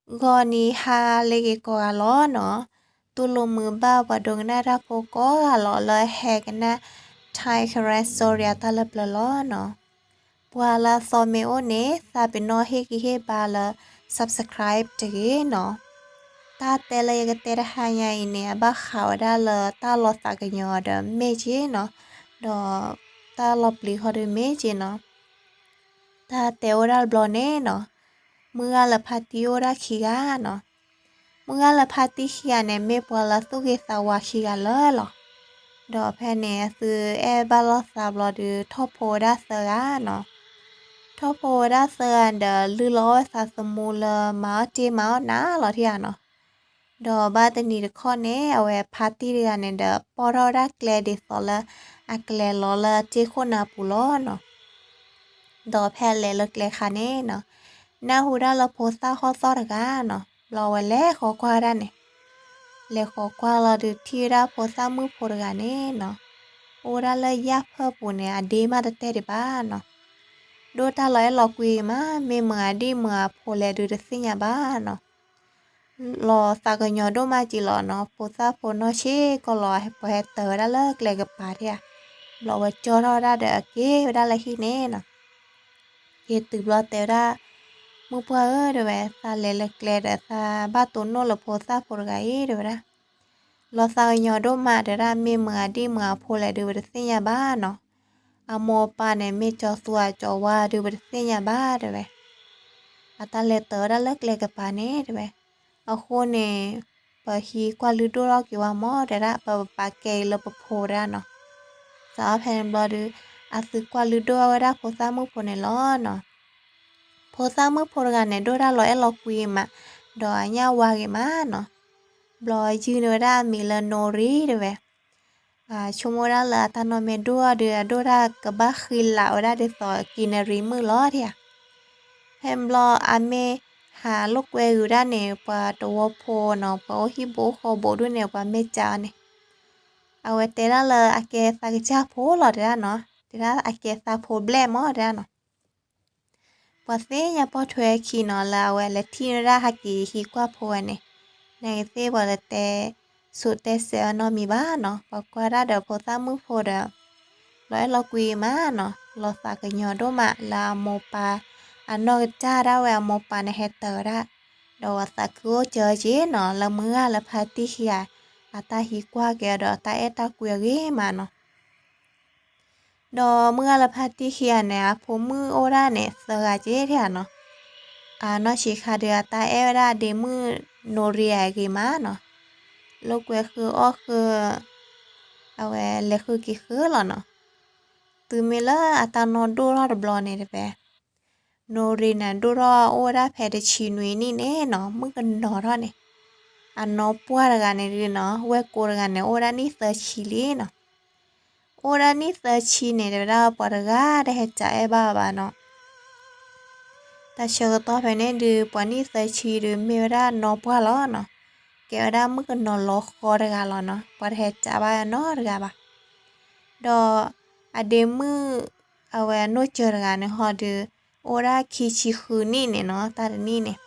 ဂီၤနံၤဟါလၢအဂ့ၤကိးဂၤလီၤနီၤ, တူၢ်လိာ်မုာ်ဘၣ်ပှၤဒိကနၣ်တၢ်ဖိကိးဂၤလီၤလၢဟဲကနၣ် Thai Karen Story အတၢ်လၢပျၢၤလီၤနီၤ. ပှၤလၢအသီမ့ၢ်အိၣ်န့ၣ် သးပ့ၤနီၣ်ဟ့ၣ်ဂံၢ်ဟ့ၣ်ဘါလၢ subscribe တဂ့ၤနီၤ. တၢ်တဲလၢယကတဲတဟါညါအံၤန့ၣ် အဘၣ်ဃးဝဲဒၣ်လၢတၢ်လီၤသးကညီၤဒီးမ့ၢ်က့နီၤ, ဒီးတၢ်လီၤပျံၤဃီဒီးမ့ၢ်က့နီၤ. တၢ်တဲအိၣ်ဒၣ်တဘျီန့ၣ်နီၤ, မုၢ်ဂၢ်လၢဖါတံၢ်အိၣ်ဒၣ်ခံဂၤနီၤ. မုၢ်ဂၢ်လၢဖါတံၢ်ခံဂၤန့ၣ် မ့ၢ်ပှၤလၢသူၣ်ဂ့ၤသးဝါခံဂၤလၢာ်လီၤ. ဒီးဖဲန့ၣ် အသုအဲၣ်ဘၣ်လိာ်သးဘျီဒီး ထီၣ်ဖိဝဲဒၣ်သၢဂၤနီၤ. ထီၣ်ဖိဝဲဒၣ်သၢဂၤဒီး လုၢ်လီၤအီၣ်ဝဲသးသမူလၢမၤအီၣ်တ့ၢ်မၤအီၣ်နးလီၤထံဂၤနီၤ. ဒီးဘၣ်တနံၤတခီန့ၣ် အဝဲဖါတံၢ်တဂၤန့ၣ်ဒီး ပိာ်ထီၣ်ဝဲဒၣ်ကျဲဒ်သိးလၢ အကျဲလီၤလၢတ့ၢ်ခိၣ်နၢ်ပူၤလီၤနီၤ. ဒီးဖဲအလဲၤလၢကျဲခါန့ၣ်နီၤ, နၢ်ဟူဒၣ်လၢဖိသၣ်ဟီၣ်သီၣ်တဂၤနီၤ, ဘျီဝဲလဲၤဃီၤကွၢ်ဒၣ်န့ၣ်, လဲၤဃီၤကွၢ်လီၤဒုးထံၣ်ဝဲဒၣ်ဖိသၣ်မုၣ်ဖိတဂၤန့ၣ်နီၤ, အိၣ်ဝဲဒၣ်လၢယၣ်ဖၢၣ်ပူၤန့ၣ် အဒ့မးတတဲဒံးဘၣ်နီၤ. ဒိၣ်တၢ်လီၤအဲၣ်လီၤကွံမး, မ့ၢ်မုၢ်အဒံၣ်မုၢ်အဖိလဲၣ်ဒုးတသ့ၣ်ညါဘၣ်နီၤ. လီၤသးကညီၤဒိၣ်မးက့ၤလီၤနီၤ, ဖိသၣ်ဖိနီၢ်ဆံးကီၢ်လီၤ ပှၤဟဲတၢၤဝဲဒၣ်လၢကျဲကပၤထံၣ်ဧါ, ဘျီဝဲကၠီထီၣ်ဝဲဒၣ်ဒီးအက့ၤဝဲဒၣ်လၢဟံၣ်န့ၣ်နီၤ. က့ၤတုၤဘျီတဲဝဲဒၣ်, မုၣ်ပှၢ်ဧၢ တဲဝဲ, သးလဲၤလၢကျဲဒီးသးဘၣ်တိၢ်နီၣ်လၢဖိသၣ်ဖိတဂၤအံၤ တဲဝဲဒၣ်. လီၤသးကညီၤဒိၣ်မးတဲဝဲဒၣ်, မ့ၢ်မုၢ်အဒံၣ်မုၢ်အဖိလဲၣ်ဒုးပတသ့ၣ်ညါဘၣ်နီၤ. အမိၢ်အပၢ်န့ၣ် မ့ၢ်ကၠီၤသူအကၠီၤဝါဒုးပတသ့ၣ်ညါဘၣ် တဲဝဲ. အတၢ်လဲၤတၢၤဝဲဒၣ်လၢကျဲကပၤန့ၣ် တဲဝဲ. အဃိန့ၣ် ပဟံးကွၢ်လုၢ်ဒိၣ်ထီၣ်က့ၤဝဲမး တဲဒၣ်, ပပာ်ကဲအံၤလၢပဖိတဲဒၣ်နီၤ. စးထီၣ်ဖဲန့ၣ်ဘျီဒုး အသုကွၢ်လုၢ်ဒိၣ်ထီၣ်ဝဲဒၣ်ဖိသၣ်မုၣ်ဖိန့ၣ်လီၤနီၤ. ဖိသၣ်မုၣ်ဖိတဂၤန့ၣ် ဒိၣ်တၢ်လီၤအဲၣ်လီၤကွံမး, ဒီးအညၣ်ဝါဂ့ၤမးနီၤ. ဘျီယုၢ်န့ၢ်ဝဲဒၣ်အမံၤလၢ Nori တဲဝဲ. ဆိကမိၣ်ဝဲဒၣ်လၢအတၢ်နီၢ်မ့ၢ်ဒိၣ်ထီၣ်ဒီး အဒိၣ်တၢ်ကဘၣ်ဃံလၤဝဲဒၣ်ဒ်သိးကံနရံမုၣ်လီၤ တဲဧါ. ဖဲန့ၣ်ဘျီအမ့ၢ်ဟးလိာ်ကွဲဃုာ်ဒၣ်န့ၣ် ပှၤတဝီဖိနီၤ, ပှၤအိၣ်ဟံၣ်ဘူးအိၣ်ဃီဘူးဒိၣ်န့ၣ် ပှၤမ့ၢ်စံးအီၤန့ၣ်, အဝဲတဲဒၣ်လၢအကဲသးကစၢ်ဖိလီၤတဲဒၣ်နီၤ, တဲဒၣ်အကဲသးဖိဘျဲၣ်မးတဲဒၣ်နီၤ. ပှၤသ့ၣ်ညါပိာ်ထွဲခံနီၤ လၢအဝဲလဲၤထံၣ်ဝဲဒၣ်ဟဲက့ၤဟံးကွၢ်ဖိဝဲန့ၣ်, နာ်က့ၤသ့ၣ်ပှၤတတဲဆိးတဲစဲးအနီတမံၤဘၣ်နီၤ, ပှၤကွၢ်ဒၣ်ဒီးဖိသၣ်မုၣ်ဖိဒီး လီၤအဲၣ်လီၤကွံမးနီၤ, လီၤသးကညီၤဒိၣ်မးလၢအမိၢ်ပၢ်, အနီၢ်ကစၢ်ဒၣ်ဝဲအမိၢ်ပၢ်န့ၣ်ဟဲတၢၤဝဲဒၣ်, ဒီးပှၤသးခုအိၣ်စၢၤက့ၤနီၤ လၢမုၢ်ဂၢ်လၢဖါတံၢ်ခံဂၤ အတၢ်ဟံးကွၢ်က့ၤအီၤဒီးအတၢ်အဲၣ်တၢ်ကွံအဂ့ၤမးနီၤ. ဒီးမုၢ်ဂၢ်လၢဖါတံၢ်ခံဂၤန့ၣ် အဖိမုၣ်အိၣ်ဒၣ်န့ၣ် သၢဂၤက့ၤထံဧါနီၤ. အနီၢ်ဆံးခါဒီးအတၢ်အဲၣ်ဝဲဒၣ်ဒ့မုၣ် Nori အဂ့ၤမးနီၤ. လိာ်ကွဲဃုအီၣ်ဃု, အဝဲလဲၤဃုက့ၤဃုလီၤနီၤ. တုၤမ့ၢ်လၢအတၢ်နီၢ်ဒိၣ်ထီၣ်တဘျီန့ၣ်တဲဝဲ Nori န့ၣ် ဒိၣ်ထီၣ်အိၣ်ဝဲဒၣ်ဖဲတဆံနွံနံၣ်န့ၣ်နီၤ, မုၣ်ကနီၤထီၣ်န့ၣ်, အနီၢ်ပှၢ်တဂၤန့ၣ်ဒုးနီၤ, ဝဲၢ်ကိတဂၤန့ၣ် အိၣ်ဝဲဒၣ်နံၣ်သၢဆံလံနီၤ. အိၣ်ဝဲဒၣ်နံၣ်သၢဆံန့ၣ် တဲဝဲဒၣ်ပှၤတဂၤတဟဲစးအဲၣ်ဘၣ်ဘၣ်နီၤ. တၢ်ဆၢကတီၢ်ဖဲန့ၣ်ဒုး ပှၤနံၣ်သၢဆံဒုးမ့ၢ်ဝဲဒၣ်နီၢ်ပှၢ်လီၤနီၤ. ကဲဝဲဒၣ်မုၣ်ကနီၤလီၤဃီတဂၤလီၤနီၤ, ပှၤတဟဲစးဘၣ်နီတဂၤဘၣ်. ဒီးအဒ့မုၣ် အဝဲအနီၢ်စၢၤတဂၤန့ၣ်ဃီဒီး အိၣ်ဝဲဒၣ်ခံဆံဃုနံၣ်န့ၣ်နီၤ, တၢ်တနံၣ်န့ၣ် ပှၤတဟဲစးဘၣ်နီတဂၤဒံးက့ၤဘၣ်နီၤ. မ့ၢ်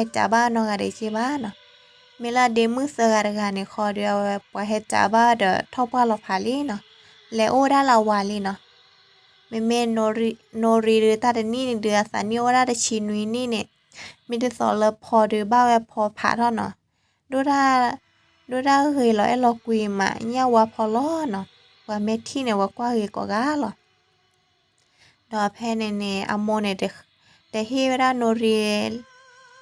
လၢအဒ့မုၣ်သၢဂၤတဂၤန့ၣ်ဃီဒီး အဝဲပှၤဟဲစးဘၣ်ဒီးထီၣ်ပှၢ်လီၤဖးလံနီၤ, လဲၤအိၣ်ဝဲဒၣ်လၢအဝၤလံနီၤ. မ့မ့ၢ် Nori ဒုးတၢ်တနံၣ်န့ၣ်ဒုး အသးနံၣ်အိၣ်ဝဲဒၣ်တဆံနွံနံၣ်န့ၣ်, မ့ၢ်ဒ်သိးလၢဖီဒုးဘၣ်ဝဲဖီဖးထီၣ်နီၤ. ဒိၣ်တၢ်, ဒိၣ်တၢ်ဂ့ၤလီၤအဲၣ်လီၤကွံမး, ညၣ်ဝါဖီလီၤနီၤ. ပှၤမ့ၢ်ထံၣ်န့ၣ် ပှၤကွၢ်ဂ့ၤကိးဂၤလီၤ. ဒီးဖဲန့ၣ်န့ၣ် အမိၢ်န့ၣ် တဟ့ၣ်ဝဲဒၣ် Nori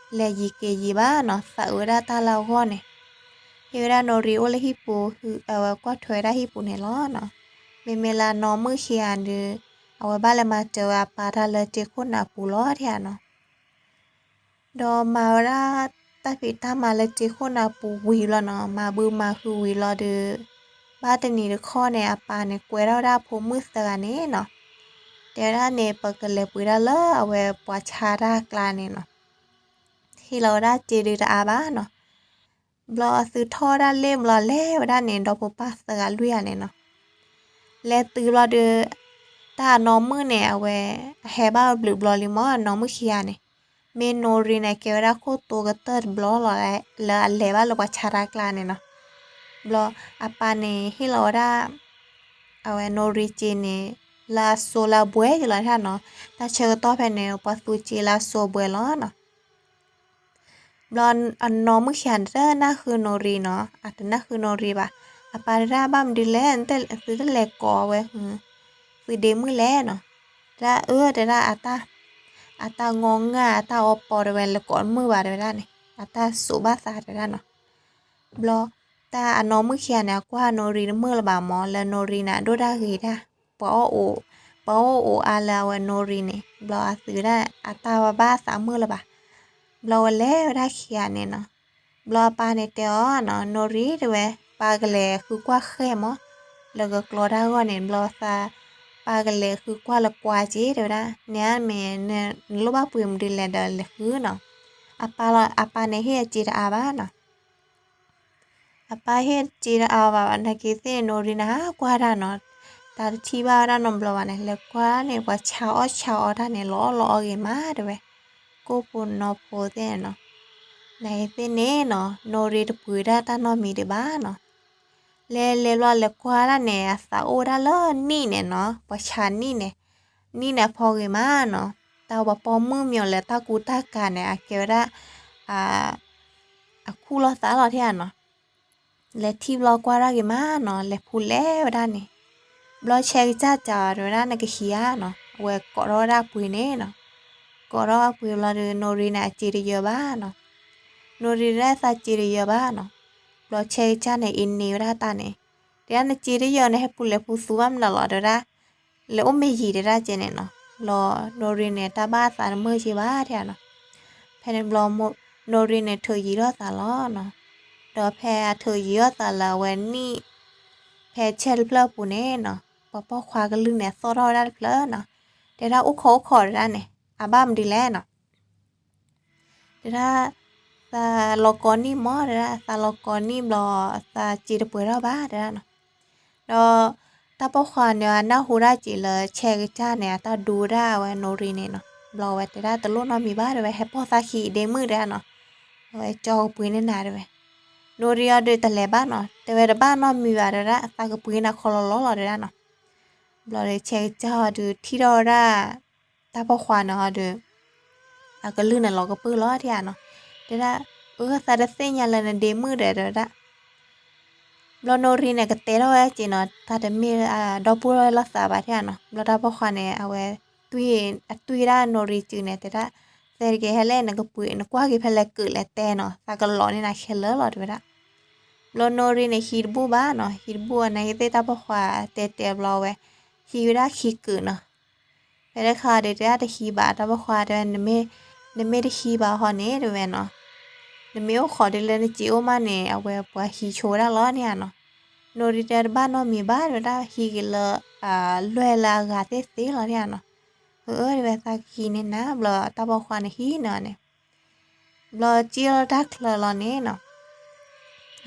လဲၤယံၤက့ၤယံၤဘၣ်နီၤ, သးအုးဝဲဒၣ်တၢ်လၢအဂီၢ်န့ၣ်, ဟ့ၣ်ဝဲဒၣ် Nori အိၣ်လၢဟံၣ်ပူၤ, အဝဲကွၢ်ထွဲဝဲဒၣ်ဟံၣ်ပူၤန့ၣ်လီၤနီၤ. မ့မ့ၢ်လၢအနီၢ်မုၣ်ခံဂၤဒုး အဝဲဘၣ်လဲၤမၤစၢၤဝဲအပၢ်တၢ်လၢတ့ၢ်ခိၣ်နၢ်ပူၤလီၤထံဧါနီၤ. ဒီးမၤဝဲဒၣ်တၢ်ဖံးတၢ်မၤလၢတ့ၢ်ခိၣ်နၢ်ပူၤဝံၤလီၤနီၤ, မၤဘုမၤဟုဝံၤလီၤဒီး ဘၣ်တနံၤတခီန့ၣ် အပၢ်န့ၣ်ကွဲထီၣ်ဝဲဒၣ်အဖိမုၣ်သၢဂၤန့ၣ်နီၤ, တဲဝဲဒၣ်န့ၣ် ပကလဲၤပှ့ၤဒၣ်လၢအဝဲပှၤဆါတၢ်အကျါန့ၣ်နီၤ, ဟ့ၣ်လီၤဝဲဒၣ်စ့ဒုးတအါဘၣ်နီၤ. ဘျီအသုထီၣ်ဝဲဒၣ်လ့ၣ်ဘျီလဲၤဝဲဒၣ်န့ၣ် ဒီဖိပၢ်သၢဂၤလွံၢ်ဂၤန့ၣ်နီၤ. လဲၤတုၤဘျီဒီး တၢ်အနီၢ်မုၣ်န့ၣ် အဝဲအဟဲဘၣ်ဝဲဘျုးဘျီလံမး အနီၢ်မုၣ်ခံဂၤန့ၣ်, မ့ၢ်နိရံန့ၣ် ကဲဝဲဒၣ်ခိၣ်တိကတၢၢ်တဘျီလီၤ လၢအလဲၤဘၣ်လၢပှၤဆါတၢ်ကျါန့ၣ်နီၤ. ဘျီအပၢ်န့ၣ်ဟ့ၣ်လီၤဝဲဒၣ် အဝဲနိရံစ့န့ၣ် လၢအစိလၢအဘှဲက့ၤလီၤတၢ်နီၤ. တၢ်ဆၢကတီၢ်ဖဲန့ၣ် ပှၤသူစ့လၢအစိအဘှဲလီၤနီၤ. ဘျီအနီၢ်မုၣ်ခံဂၤန့ၣ်တနၢ်ဃုနိရံနီၤ, အတနၢ်ဃုနိရံဘၣ်. အပၢ်တဲဒၣ် ဘၣ်မနုၤလဲၣ်, သုတလဲၤကိးဝဲ, သုဒ့မုၣ်လဲၣ်နီၤ. တဲဒၣ်အၢ တဲဒၣ် အတၢ်အီၣ်ငါ အတၢ်အီပီတဲဝဲ လဲၤကိးတမုာ်ဘၣ်တဲဝဲဒၣ်န့ၣ်, အတၢ်စိးဘၣ်သးတဲဒၣ်နီၤ. ဘျီတၢ်အနီၢ်မုၣ်ခံဂၤန့ၣ် အကွၢ်နိရံတမုာ်လၢၤဘၣ်မၢ်, လၢနိရံန့ၣ် အဒိၣ်တၢ်ဂ့ၤတၢ်, ပှၤအီၣ်အိၣ်အါလၢအဝဲနိရံန့ၣ်, ဘျီအသုးဒၣ် အတၢ်ဘၣ်သးမုာ်လၢၤဘၣ်. ဘျီဝဲလဲၤဝဲဒၣ်ခံဂၤန့ၣ်နီၤ. ဘျီအပၢ်န့ၣ်တဲအီၤနီၤ, နိရံတဲဝဲ, ပၢ်ကလဲၤဃုကွၢ်ဃဲမၢ်, လၢကကျီတၢ်အဂီၢ်န့ၣ်, ဘျီသး ပၢ်ကလဲၤဃုကွၢ်လၢကွၢ်က့ၤတဲဝဲဒၣ်, န့ၣ်မ့ၢ် နလိၣ်ဘၣ်ပှ့ၤမနုၤလဲၣ်ဒီးလဲၤဃုနီၤ. အပၢ်လီၤ, အပၢ်န့ၣ်ဟ့ၣ်အစ့တအါဘၣ်နီၤ. အပၢ်ဟ့ၣ်စ့တအါဘၣ်ဘၣ် နာ်က့ၤသ့ၣ်န့ၣ် နိရံန့ၣ် ဟးကွၢ်တၢ်နီၤ, တၢ်တထံၣ်ဘၣ်ဝဲဒၣ်နီတဘျီဘၣ်န့ၣ်, လဲၤကွၢ်န့ၣ် ပှၤဆါအီၣ်ဆါအီတၢ်န့ၣ် လီၤအီၣ်လီၤအီဂ့ၤမးတဲဝဲ, ကိၣ်ဖိနီဖိသ့ၣ်န့ၣ်နီၤ. နာ်က့ၤသ့ၣ်န့ၣ်နီၤ, နိရံတပှ့ၤဒၣ်တၢ်နီတမံၤဒံးဘၣ်နီၤ. လဲၤလဲၤဘျီလဲၤကွၢ်ဒၣ်န့ၣ် အသးအိၣ်ဒၣ်လၢနံၣ်န့ၣ်နီၤ, ပှၤဆါနံၣ်န့ၣ်, နံၣ်န့ၣ်အဖီဂ့ၤမးနီၤ, တၢ်ပှၤပိာ်မုၣ်မၠိလၢတၢ်ကူတၢ်ကၤန့ၣ် အကဲဝဲဒၣ် အခူၣ်လီၤသးလီၤထဲနီၤ. လဲၤထံၣ်ဘျီကွၢ်ဒၣ်ဂ့ၤမးနီၤ, လဲၤဖူလဲၤဝဲဒၣ်န့ၣ်, ဘျီဆဲးကစၢ်စံးတဲဝဲဒၣ် နကဟံးဧါနီၤ, အဝဲကိးထီၣ်ဝဲဒၣ်အပှ့ၤန့ၣ်နီၤ. ကိးထီၣ်အပှ့ၤဘျီဒီး နိရံန့ၣ် အစ့တယၢၤဘၣ်နီၤ. နိရံဒၣ်သးစ့တယၢၤဘၣ်နီၤ. ဘျီဆဲးကစၢ်န့ၣ် အ့န့ဝဲဒၣ်တၢ်န့ၣ်, တဲဒၣ်နစ့တယၢၤန့ၣ် ဟဲပူၤလဲၤပူၤသူဘၣ်မနုၤလီၤတဲဝဲဒၣ်, လဲၤအိၣ်မ့ၢ်ယံၤတဲဒၣ်ကဲန့ၣ်နီၤ. ဘျီနိရံန့ၣ် တၢ်ဘၣ်အသးတမုာ်က့ဘၣ်ထဲနီၤ. ဖဲန့ၣ်ဘျီ နိရံန့ၣ် ထုးယံၤထီၣ်သးလီၤနီၤ. ဒီးဖဲအထုးယံၤထီၣ်သးလၢအဝဲနံၣ် ဖဲဆဲးတဖျၢၣ်အပူၤန့ၣ်နီၤ, ပှၤပိာ်ခွါကလုၢ်န့ၣ် အသီၣ်ထီၣ်ဝဲဒၣ်တဖျၢၣ်နီၤ. တဲဒၣ်အိၣ်ခိးအိၣ်ခိးတဲဒၣ်န့ၣ်, အဘၣ်မနုၤလဲၣ်နီၤ. တဲဒၣ် သးလီၤကိးနံၣ်မၢ်တဲဒၣ်, သးလီၤကိးနံၣ်ဘျီ သးစ့တပှဲၤထီၣ်ဘၣ်တဲဒၣ်နီၤ. ဒီးတၢ်ပိာ်ခွါန့ၣ် အနၢ်ဟူဒၣ်က့ၤလၢဆဲးကစၢ်န့ၣ် အတၢ်ဒိဒၣ်အဝဲနိရံန့ၣ်နီၤ. ဘျီဝဲတဲဒၣ်တလိၣ်နီတမံၤဘၣ်တဲဝဲ, ဟဲပိာ်သးခံဒ့မုၣ်တဲဒၣ်နီၤ. အဝဲကၠီကပှ့ၤန့ၢ်နၤတဲဝဲ. နိရံအီၤဒီးတလဲၤဘၣ်နီၤ, တဲဝဲတဘၣ်နီတမံၤဘၣ်တဲဒၣ်, သးကပှ့ၤနၤခီလီၤလီၤလီၤတဲဒၣ်နီၤ. ဘျီဒီးဆဲးကစၢ်အီၤဒီးထံၣ်ထီၣ်ဝဲဒၣ် တၢ်ပိာ်ခွါန့ၣ်အီၤဒီး အကလုၢ်န့ၣ်လီၤကပၢၢ်လီၤထဲနီၤ. တဲဒၣ် အၢ သးတသ့ၣ်ညါလၢနဒ့မုၣ်ဒီးတဲဝဲဒၣ်. ဘျီနိရံန့ၣ် ကတဲထီၣ်ဝဲက့ၤနီၤ, တၢ်တမ့ၢ်ဒီပုၢ်ဝဲၢ်လိာ်သးဘၣ်ထဲနီၤ. ဘျီတၢ်ပိာ်ခွါန့ၣ် အဝဲ အတွံၢ်ဒၣ်နိရံစုၤန့ၣ် တဲဒၣ်, သဲတကဲဟဲလဲၣ် နကပှ့ၤ နကွၢ်က့ၤဖဲလဲၣ်ကၢးလဲၤတဲနီၤ, သးကလီၤန့ၢ်နၤခဲလၢာ်လီၤတဲဝဲဒၣ်. ဘျီနိရံန့ၣ် ဟံးတဘူၣ်ဘၣ်နီၤ, ဟံးတဘူၣ်နာ်က့ၤသ့ၣ်တၢ်ပိာ်ခွါတဲတဲဘျီဝဲ ဟံးဝဲဒၣ်ခံကၢးနီၤ. ဖဲတခါဒီးတဲဒၣ်တဟံးဘၣ်, တၢ်ပိာ်ခွါတဲဝဲ နမ့ၢ်တဟံးဘၣ်ဟီန့ၣ်တဲဝဲနီၤ, နမ့ၢ်အိၣ်ခိးဒ်လၢနစ့အိၣ်မးန့ၣ် အဝဲပှၤဟံးဆိဝဲဒၣ်လီၤန့ၣ်ဧါနီၤ. နိရံတဲတဘၣ်နီတမံၤဘၣ်တဲဝဲဒၣ်, ဟံးက့ၤလၢ လွဲၢ်လၢအဂၤသ့ၣ်သ့လီၤန့ၣ်ဧါနီၤ. အၢ အၢ တဲဝဲ သးကဟံးန့ၢ်နၤ, ဘျီတၢ်ပိာ်ခွါန့ၣ်ဟံးန့ၢ်အီၤန့ၣ် ဘျီစံၣ်လီၤတၢ်ချၢလီၤန့ၣ်နီၤ.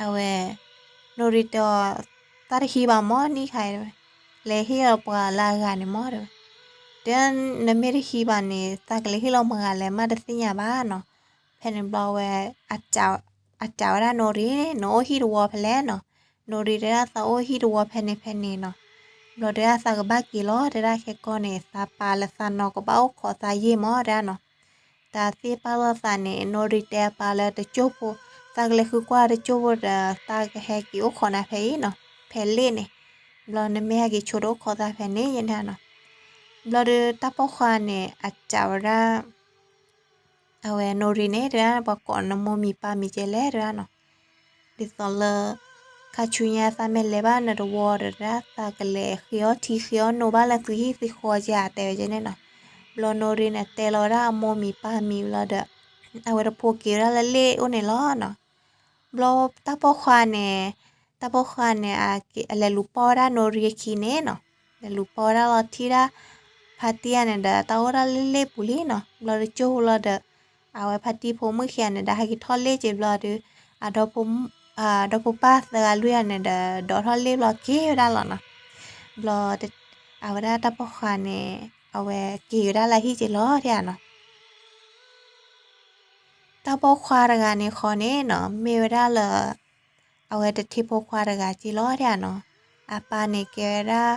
အဝဲ နိရံတဲအီၤ, သးတဟံးဘၣ်မၢ်နံၣ်ခါ, လဲၤဟ့ၣ်လီၤပှၤလၢအဂၤန့ၣ်မၢ်တဲဝဲ. တဲ နမ့ၢ်တဟံးဘၣ်န့ၣ် သးကလဲၤဟ့ၣ်လီၤမတၤဂၤလဲၣ်မးတသ့ၣ်ညါဘၣ်နီၤ. ဖဲန့ၣ်ဘျီဝဲ အစံးဝဲဒၣ်နိရံ, နအိၣ်ဟံၣ်တဝီဖဲလဲၣ်နီၤ. နိရံတဲဒၣ်သးအိၣ်ဟံၣ်တဝီဖဲန့ၣ်ဖဲန့ၣ်နီၤ. ဘျီတဲဒၣ်သးကဘၣ်က့ၤလီၤ, တဲဒၣ်ခဲကီၢ်န့ၣ် သးပၢ်လၢသးနီၤကဘၣ်အိၣ်ခိးသးယဲၢ်မၢ်တဲဒၣ်နီၤ. တၢ်သ့ၣ်ပာ်လီၤသးန့ၣ် နိရံတဲအပၢ်လၢတကၠိၢ်ဖိ, သးကလဲၤဃုကွၢ်တကၠိၢ်ဖိဒီး သးကဟဲက့ၤအိၣ်ခိးနၤဖဲအံၤနီၤ, ဖဲလ့ၣ်န့ၣ်. ဘျီနမ့ၢ်ဟဲက့ၤဆိတအိၣ်ခိးသးဖဲန့ၣ်ယဲၢ်န့ၣ်နီၤ. ဘျီဒီးတၢ်ပိာ်ခွါန့ၣ် အစံးဝဲဒၣ် အဝဲနိရံန့ၣ် တဲဒၣ်ပှၤကိးနမိၢ်မံၤပၢ်မံၤကဲလဲၣ်တဲဒၣ်နီၤ. ဒ်သိးလၢ ခါဆူညါသးမ့ၢ်လဲၤဘၣ်နတဝီဒီး တဲဒၣ်သးကလဲၤဃ့အီၣ်ထံဃ့အီၣ်နိဘၣ်လၢသုဟံၣ်သုဃီဧါတဲဝဲကဲန့ၣ်နီၤ. ဘျီနိရံန့ၣ် တဲလီၤဝဲဒၣ်အမိၢ်မံၤပၢ်မံၤဘျီဒီး အဝဲတဖိးက့ၤဝဲဒၣ်လၢလ့ၣ်အိၣ်န့ၣ်လီၤနီၤ. ဘျီတၢ်ပိာ်ခွါန့ၣ် တၢ်ပိာ်ခွါန့ၣ် အလဲၤလူၤပိာ်ဝဲဒၣ်နိရံအခံန့ၣ်နီၤ. လဲၤလူၤပိာ်ဝဲဒၣ်လီၤထံၣ်ဒၣ် ဖါတံၢ်ဧါန့ၣ်ဒီး တၢ်အိၣ်ဒၣ်လၢလ့ၣ်ပူၤလံနီၤ. ဘျီတကၠိၢ်ဖိလီၤဒီး အဝဲဖါတံၢ်ဖိမုၣ်ခံဂၤန့ၣ်ဒီး ဟဲက့ၤထီၣ်လ့ၣ်က့ၤဘျီဒီး အ ဒီဖိပၢ်သၢဂၤလွံၢ်ဂၤန့ၣ်ဒီး ဒိးထီၣ်လ့ၣ်ဘျီက့ၤဝဲဒၣ်လီၤနီၤ. ဘျီ အဝဲဒၣ်တၢ်ပိာ်ခွါန့ၣ် အဝဲက့ၤဝဲဒၣ်လၢဟံၣ်က့ၤလီၤထဲဧါနီၤ. တၢ်ပိာ်ခွါတဂၤန့ၣ်ဃီန့ၣ်နီၤ မ့ၢ်ဝဲဒၣ်လၢ အဝဲတထံဖိခွါတဂၤက့လီၤဒၣ်နီၤ. အပၢ်န့ၣ်ကဲဝဲဒၣ်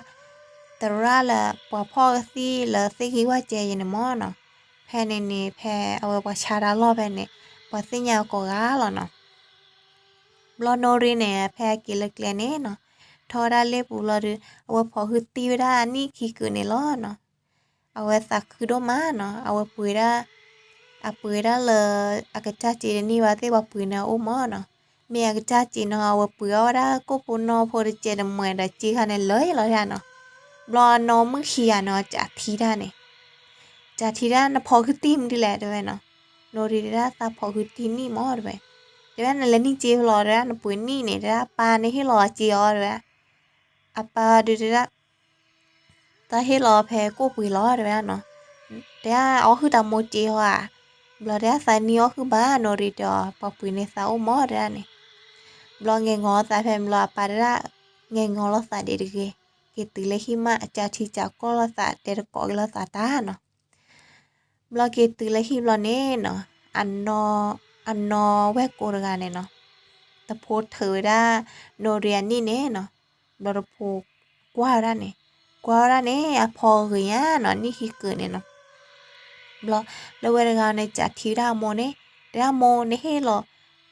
သရၣ်လၢပှၤဖီၣ်ကသံၣ်လၢသ့ၣ်ဂံၢ်ဝၣ်ကဲအံၤန့ၣ်မ့ၢ်နီၤ. ဖဲန့ၣ်န့ၣ် ဖဲအဝဲပှၤဆါတၢ်လီၢ်ဖဲန့ၣ် ပှၤသ့ၣ်ညါအကိးဂၤလီၤနီၤ. ဘျီနိရံန့ၣ် ဖဲအက့ၤလၢကျဲန့ၣ်နီၤ ထီၣ်ဝဲဒၣ်လ့ၣ်ပူၤလီၤဒီး အဝဲဖိးဟုသံၣ်ဝဲဒၣ်အနံၣ်ခံကုာ်န့ၣ်လီၤနီၤ. အဝဲသးခုဒိၣ်မးနီၤ အဝဲပှ့ၤဒၣ် အပှ့ၤဒၣ်လၢ အကစၢ်စ့တန့ၢ်ဘၣ်သ့ၣ်ပှၤပှ့ၤန့ၣ်အအိၣ်မ့ၢ်နီၤ. မ့ၢ်အကစၢ်စ့နီၤ အဝဲပှ့ၤအီၣ်ဝဲဒၣ်ကိၣ်ဖိနီဖိတစဲးတမှဲဒီးစ့ခါန့ၣ်လၢာ်လီၤဒၣ်နီၤ. ဘျီအနီၢ်မုၣ်ခံဂၤန့ၣ် စးထံၣ်ဒၣ်န့ၣ် စးထံၣ်ဒၣ်နဖိးဟုသံၣ်မနုၤလဲၣ်တဲဝဲနီၤ. နိရံတဲဒၣ်သးဖိးဟုသံၣ်နံၣ်မ့ၢ်တဲဝဲ တဲဒၣ်နလဲၤနံၣ်စ့ဖဲလဲၣ်တဲဒၣ် နပှ့ၤနံၣ်န့ၣ် တဲဒၣ်ပၢ်န့ၣ်ဟ့ၣ်လီၤစ့အီၤတဲဝဲ. အပၢ်ဒုးတဲဒၣ် သးဟ့ၣ်လီၤဖဲကိၣ်ပှ့ၤလီၤတဲဝဲဒၣ်နီၤ. တဲဒၣ်အီၣ်ဟုၣ်တၢ်မိၢ်စ့ဟီဧါ. ဘျီတဲဒၣ်သးနံၣ်အီၣ်ဟုၣ်ဘၣ် နိရံတဲအီၤ ပှၤပှ့ၤန့ၢ်သးအိၣ်မ့ၢ်တဲဒၣ်န့ၣ်. ဘျီငဲၤငီၤသးဖဲဘျီအပၢ်တဲဒၣ် ငဲၤငီၤလိာ်သးဒံးတဂ့ၤ, က့ၤတုၤလၢဟံၣ်မးအစးထံစးကီၢ်လိာ်သးတဲတကိးက့ၤလိာ်သးတၢ်နီၤ. ဘျီက့ၤတုၤလၢဟံၣ်ဘျီန့ၣ်နီၤ အနီၢ်ဝဲၢ်ကိတဂၤန့ၣ်နီၤ တဖိထုးဝဲဒၣ် နိရံအနံၣ်န့ၣ်နီၤ. ဘျီတဖိကွၢ်ဝဲဒၣ်န့ၣ် ကွၢ်ဝဲဒၣ်န့ၣ် အဖီဂ့ၤညါနီၤ နံၣ်ခံကုာ်န့ၣ်နီၤ. ဘျီလၢဝဲတဂၤန့ၣ် စးထံၣ်ဝဲဒၣ်အမိၢ်န့ၣ် တဲဒၣ်မိၢ်နဟ့ၣ်လီၤ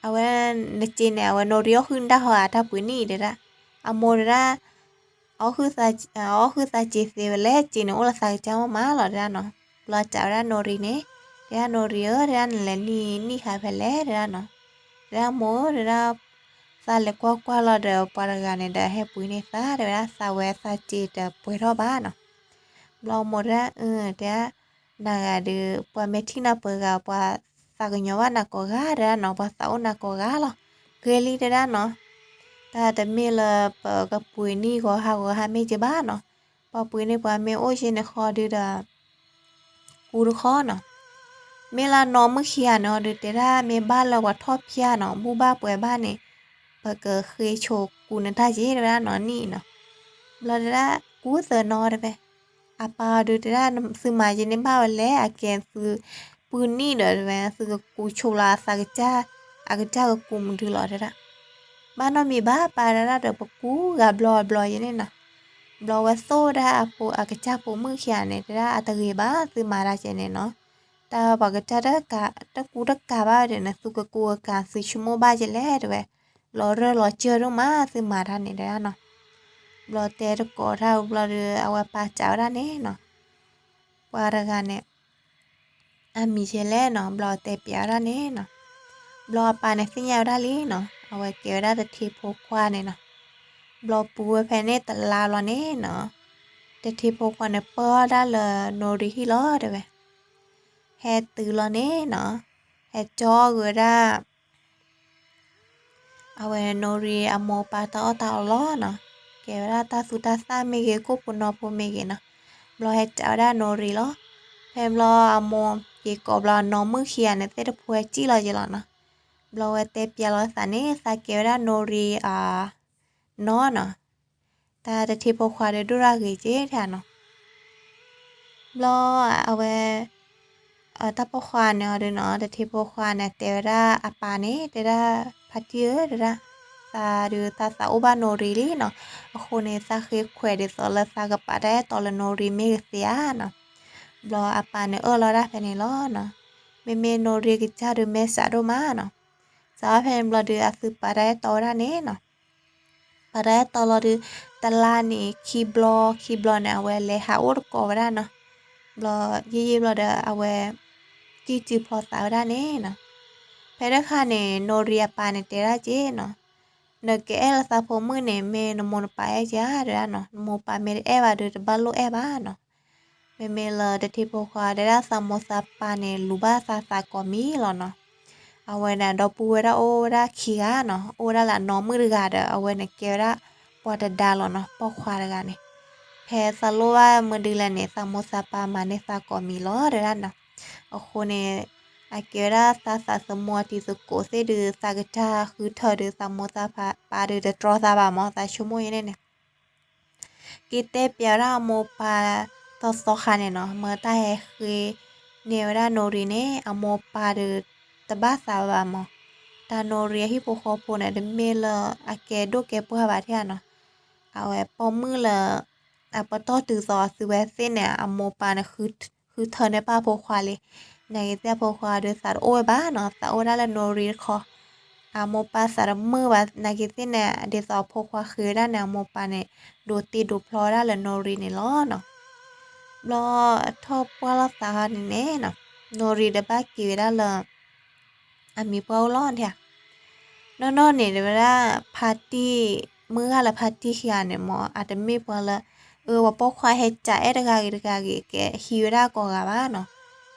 အဝဲ နစ့န့ၣ် အဝဲနိရံအီၣ်ဟုၣ်နတၢ်ဟီဧါ တၢ်ပှ့ၤနံၣ်တဲဒၣ်. အမိၢ်တဲဒၣ် အီၣ်ဟုၣ်သးစ့သ့ဝဲလဲၣ် စ့န့ၣ်အိၣ်လၢသးကစၢ်မးမးလီၤတဲဒၣ်နီၤ. ဘျီစံးဝဲဒၣ်နိရံန့ၣ် တဲဒၣ်နိရံဧၢ တဲဒၣ်နလဲၤနံၣ်နံၣ်ဃာ်ဖဲလဲၣ်တဲဒၣ်နီၤ. တဲဒၣ်မိၢ်ဧၢ တဲဒၣ် သးလဲၤကွၢ်ကွၢ်လီၤဒီး ပှၤတဂၤန့ၣ်ဒီး ဟဲပှ့ၤန့ၢ်သးတဲဝဲဒၣ် သးဝဲသးစ့တပှဲၤထီၣ်ဘၣ်နီၤ. ဘျီမိၢ်တဲဒၣ် အၢ တဲဒၣ် နၤဂၤဒီး ပှၤမ့ၢ်ထံၣ်နၤပှဲၤဂၤ ပှၤသးကညီၤဘၣ်နၤကိးဂၤတဲဒၣ်နီၤ ပှၤသးအိၣ်နၤကိးဂၤလီၤ. ဂ့ၤလံတဲဒၣ်နီၤ. တၢ်တမ့ၢ်လၢပကပှ့ၤနံၣ်ဂီၤဟါဂီၤဟါမ့ၢ်က့ၤဘၣ်နီၤ. ပှၤပှ့ၤန့ၢ်ပှၤမ့ၢ်အိၣ်က့ၤန့ၣ်ဃီဒုဒီး ကူတခီနီၤ. မ့ၢ်လၢနီၢ်မုၣ်ခံဂၤန့ၣ်အီၤဒုး တဲဒၣ်မ့ၢ်ဘၣ်လၢပှၤထီၣ်ဖၠၣ်နီၤ ဘူၣ်ဘၣ်ပှဲၤဘၣ်န့ၣ် ပကဃ့ဆိးကူနတၢ်က့ၤတဲဝဲဒၣ်နီၤနံၣ်နီၤ. ဘျီတဲဒၣ်ကူသၢနီၤတဲဝဲ. အပၢ်အီၤဒုးတဲဒၣ် သုမၤက့ၤန့ၢ်ဘၣ်ဝဲလဲၣ် အကဲသုပုၢ်နံၣ်ဒီးတဲဝဲ သုကကူဆိးလီၤအသးကစၢ် အကစၢ်ကကူမနုၤလီၤတဲဒၣ်. ဘၣ်နီတမံၤဘၣ် ပၢ်တဲဒၣ်ဒီး ပကူဂၤဘျီဘျီယဲန့ၣ်နီၤ. ဘျီဝဲသိၣ်ဒၣ်အဖိအကစၢ်ဖိမုၣ်ခံဂၤန့ၣ် တဲဒၣ်အတဂ့ၤဘၣ် သုမၤတၢ်ကဲန့ၣ်နီၤ. တၢ်ပှၤကစၢ်တၢ် တကူတကၤဘၣ်ဝဲဒၣ်န့ၣ် သုကကူကၤသုဆိကမိၣ်ဘၣ်ကဲလဲၣ်တဲဝဲ. လီၤရၢၢ်လီၤစၢၢ်ဒိၣ်မး သုမၤတၢ်န့ၣ်တဲဒၣ်နီၤ. ဘျီတဲတကိးတၢ်ဘျီဒီး အဝဲပၢ်စံးဝဲဒၣ်န့ၣ်နီၤ. ပှၤတဂၤန့ၣ် အမံၤကဲလဲၣ်နီၤ ဘျီတဲပျးဝဲဒၣ်န့ၣ်နီၤ. ဘျီအပၢ်န့ၣ်သ့ၣ်ညါဝဲဒၣ်လံနီၤ အဝဲကဲဝဲဒၣ်တထံဖိခွါန့ၣ်နီၤ. ဘျီပူၤဝဲဖဲန့ၣ်တလါဘျီန့ၣ်နီၤ တထံဖိခွါန့ၣ် ပၢၢ်အီၣ်ဒၣ်လၢနိရံဟံၣ်လီၤတဲဝဲ. ဟဲတုၤလီၤန့ၣ်နီၤ ဟဲကၠီဂ့ၤဝဲဒၣ် အဝဲနိရံအမိၢ်ပၢ်တၢ်အီၣ်တၢ်အီလီၤနီၤ. ကဲဝဲဒၣ်တၢ်သူတၢ်သၣ်မ့ၢ်ဂ့ၤ ကိၣ်ဖိနီဖိမ့ၢ်ဂ့ၤနီၤ. ဘျီဟဲစံးဝဲဒၣ်နိရံလီၤ. ဖဲဘျီအမိၢ်က့ၤကိးဘျီ အနီၢ်မုၣ်ခံဂၤန့ၣ်သ့ၣ်တဖိဟဲစံၣ်လီၤက့ၤလီၤနီၤ. ဘျီဝဲတဲပျးလီၤသးန့ၣ် သးကဲဝဲဒၣ်နိရံအနီၢ်နီၤ. တၢ်တထံဖိခွါဒီးဒိၣ်ဒၣ်ဂ့ၤက့ၤတၢ်နီၤ. ဘျီအဝဲ တၢ်ပိာ်ခွါန့ၣ်အီၤဒုးနီၤ တထံဖိခွါန့ၣ် တဲဝဲဒၣ်အပၢ်န့ၣ် တဲဒၣ် ဖါတံၢ်ဧၢ တဲဒၣ် သးဒုးသးသးအိၣ်ဘၣ်နိရံလံနီၤ. အဃိန့ၣ် သးဃ့ခွဲးဒ်သိးလၢသးကပာ်တၢ်အဲၣ်တီလၢနိရံမ့ၢ်ဂ့ၤသ့ဧါနီၤ. ဘျီအပၢ်န့ၣ်အၢၣ်လီၤဒၣ်ဖဲန့ၣ်လီၤနီၤ. မ့မ့ၢ်နိရံကစၢ်ဒုးမဲာ်ဆှးဒိၣ်မးနီၤ. စးထီၣ်ဖဲန့ၣ်ဘျီဒုး အသုပာ်တၢ်အဲၣ်တီဝဲဒၣ်န့ၣ်နီၤ. ပာ်တၢ်အဲၣ်တီလီၤဒုး တလါန့ၣ် ခံဘျီ ခံဘျီန့ၣ် အဝဲလဲၤဟးအိၣ်တကိးဝဲဒၣ်နီၤ. ဘျီယံာ်ယံာ်ဘျီဒီး အဝဲ ကံၢ်စုဖျီသးဝဲဒၣ်န့ၣ်နီၤ. ဖဲတခါန့ၣ် နိရံအပၢ်န့ၣ်တဲဒၣ်က့ၤနီၤ, နကအဲၣ်လၢသးဖိမုၣ်န့ၣ် မ့ၢ်နမိၢ်နပၢ်အဲၣ်ဧါတဲဒၣ်နီၤ. နမိၢ်ပၢ်မ့ၢ်တအဲၣ်ဘၣ်ဒီး တဘၣ်လိၣ်အဲၣ်ဘၣ်နီၤ. မ့မ့ၢ်လၢတထံဖိခွါတဲဒၣ်သးမိၢ်သးပၢ်န့ၣ် လူၤဘၣ်သးသးကိးမံၤလီၤနီၤ. အဝဲန့ၣ် ဒီပုၢ်ဝဲၢ်ဒၣ်အိၣ်ဝဲဒၣ်ခံဂၤနီၤ, အိၣ်ဝဲဒၣ်လၢအနီၢ်မုၣ်တဂၤဒီး အဝဲန့ၣ်ကဲဝဲဒၣ်ပှၤတဒါလီၤနီၤ, ပိာ်ခွါတဂၤန့ၣ်. ဖဲသးလိၣ်ဘၣ်မနုၤလဲၣ်န့ၣ် သးမိၢ်သးပၢ်မၤန့ၢ်သးကိးမံၤလီၤတဲဒၣ်နီၤ. အဃိန့ၣ် အကဲဝဲဒၣ်သးသးသမူအတံၤသကိးသ့ၣ်ဒုး သးကစၢ်ဃုထၢဒုး သးမိၢ်သးပၢ်ဒုးတတြီသးဘၣ်မၢ် သးဆိကမိၣ်အံၤန့ၣ်န့ၣ် က့ၤတဲပျးဝဲဒၣ်အမိၢ်ပၢ်သီသီခါန့ၣ်နီၤ, မ့ၢ်တၢ်ဟဲဃ့န့ၢ်ဝဲဒၣ်နိရံန့ၣ် အမိၢ်ပၢ်ဒီး တ တဘၣ်သးဘၣ်မး. တၢ်နိရံအဟံၣ်ဖိဃီဖိန့ၣ် တမ့ၢ်လၢအကဲဒိၣ်ကဲပှၢ်ဘၣ်ထဲနီၤ. အဝဲပိာ်မုၣ်လၢ အပတီၢ်တုၤသိးအသုဝဲသ့ၣ်န့ၣ် အမိၢ်ပၢ်န့ၣ် ဃုထၢန့ၢ်ပာ်ဖိခွါလံ. နာ်က့ၤသ့ၣ်အဖိခွါဒီးသးတအိၣ်ဝဲဘၣ်နီၤ, သးအိၣ်ဝဲဒၣ်လၢနိရံတခီ. အမိၢ်ပၢ်သးတမုာ်ဘၣ် နာ်က့ၤသ့ၣ်န့ၣ် ဒ်သိးအဖိခွါဃ့ဝဲဒၣ်န့ၣ် အမိၢ်ပၢ်န့ၣ် ဒိးတ့ဒိးဖျီဝဲဒၣ်လၢနိရံန့ၣ်လီၤနီၤ. ဘျီအထီၣ်ပှၢ်လိာ်သးဟီန့ၣ်န့ၣ်နီၤ, နိရံဒီးဘၣ်က့ၤဝဲဒၣ်လၢ အမံၤပှၢ်အိၣ်လီၤဒၣ်ဧါ. နီၢ်နီၢ်န့ၣ် တဲဝဲဒၣ် ဖါတံၢ်, မုၢ်ဂၢ်လၢဖါတံၢ်ခံဂၤန့ၣ်မ့ၢ် အတမ့ၢ်ပှၤလၢ အၢ ပှၤပိာ်ခွါဟဲကးအဲၣ်တဂၤဂ့ၤတဂၤဂ့ၤ ကဟံးဝဲဒၣ်ကိးဂၤဘၣ်နီၤ.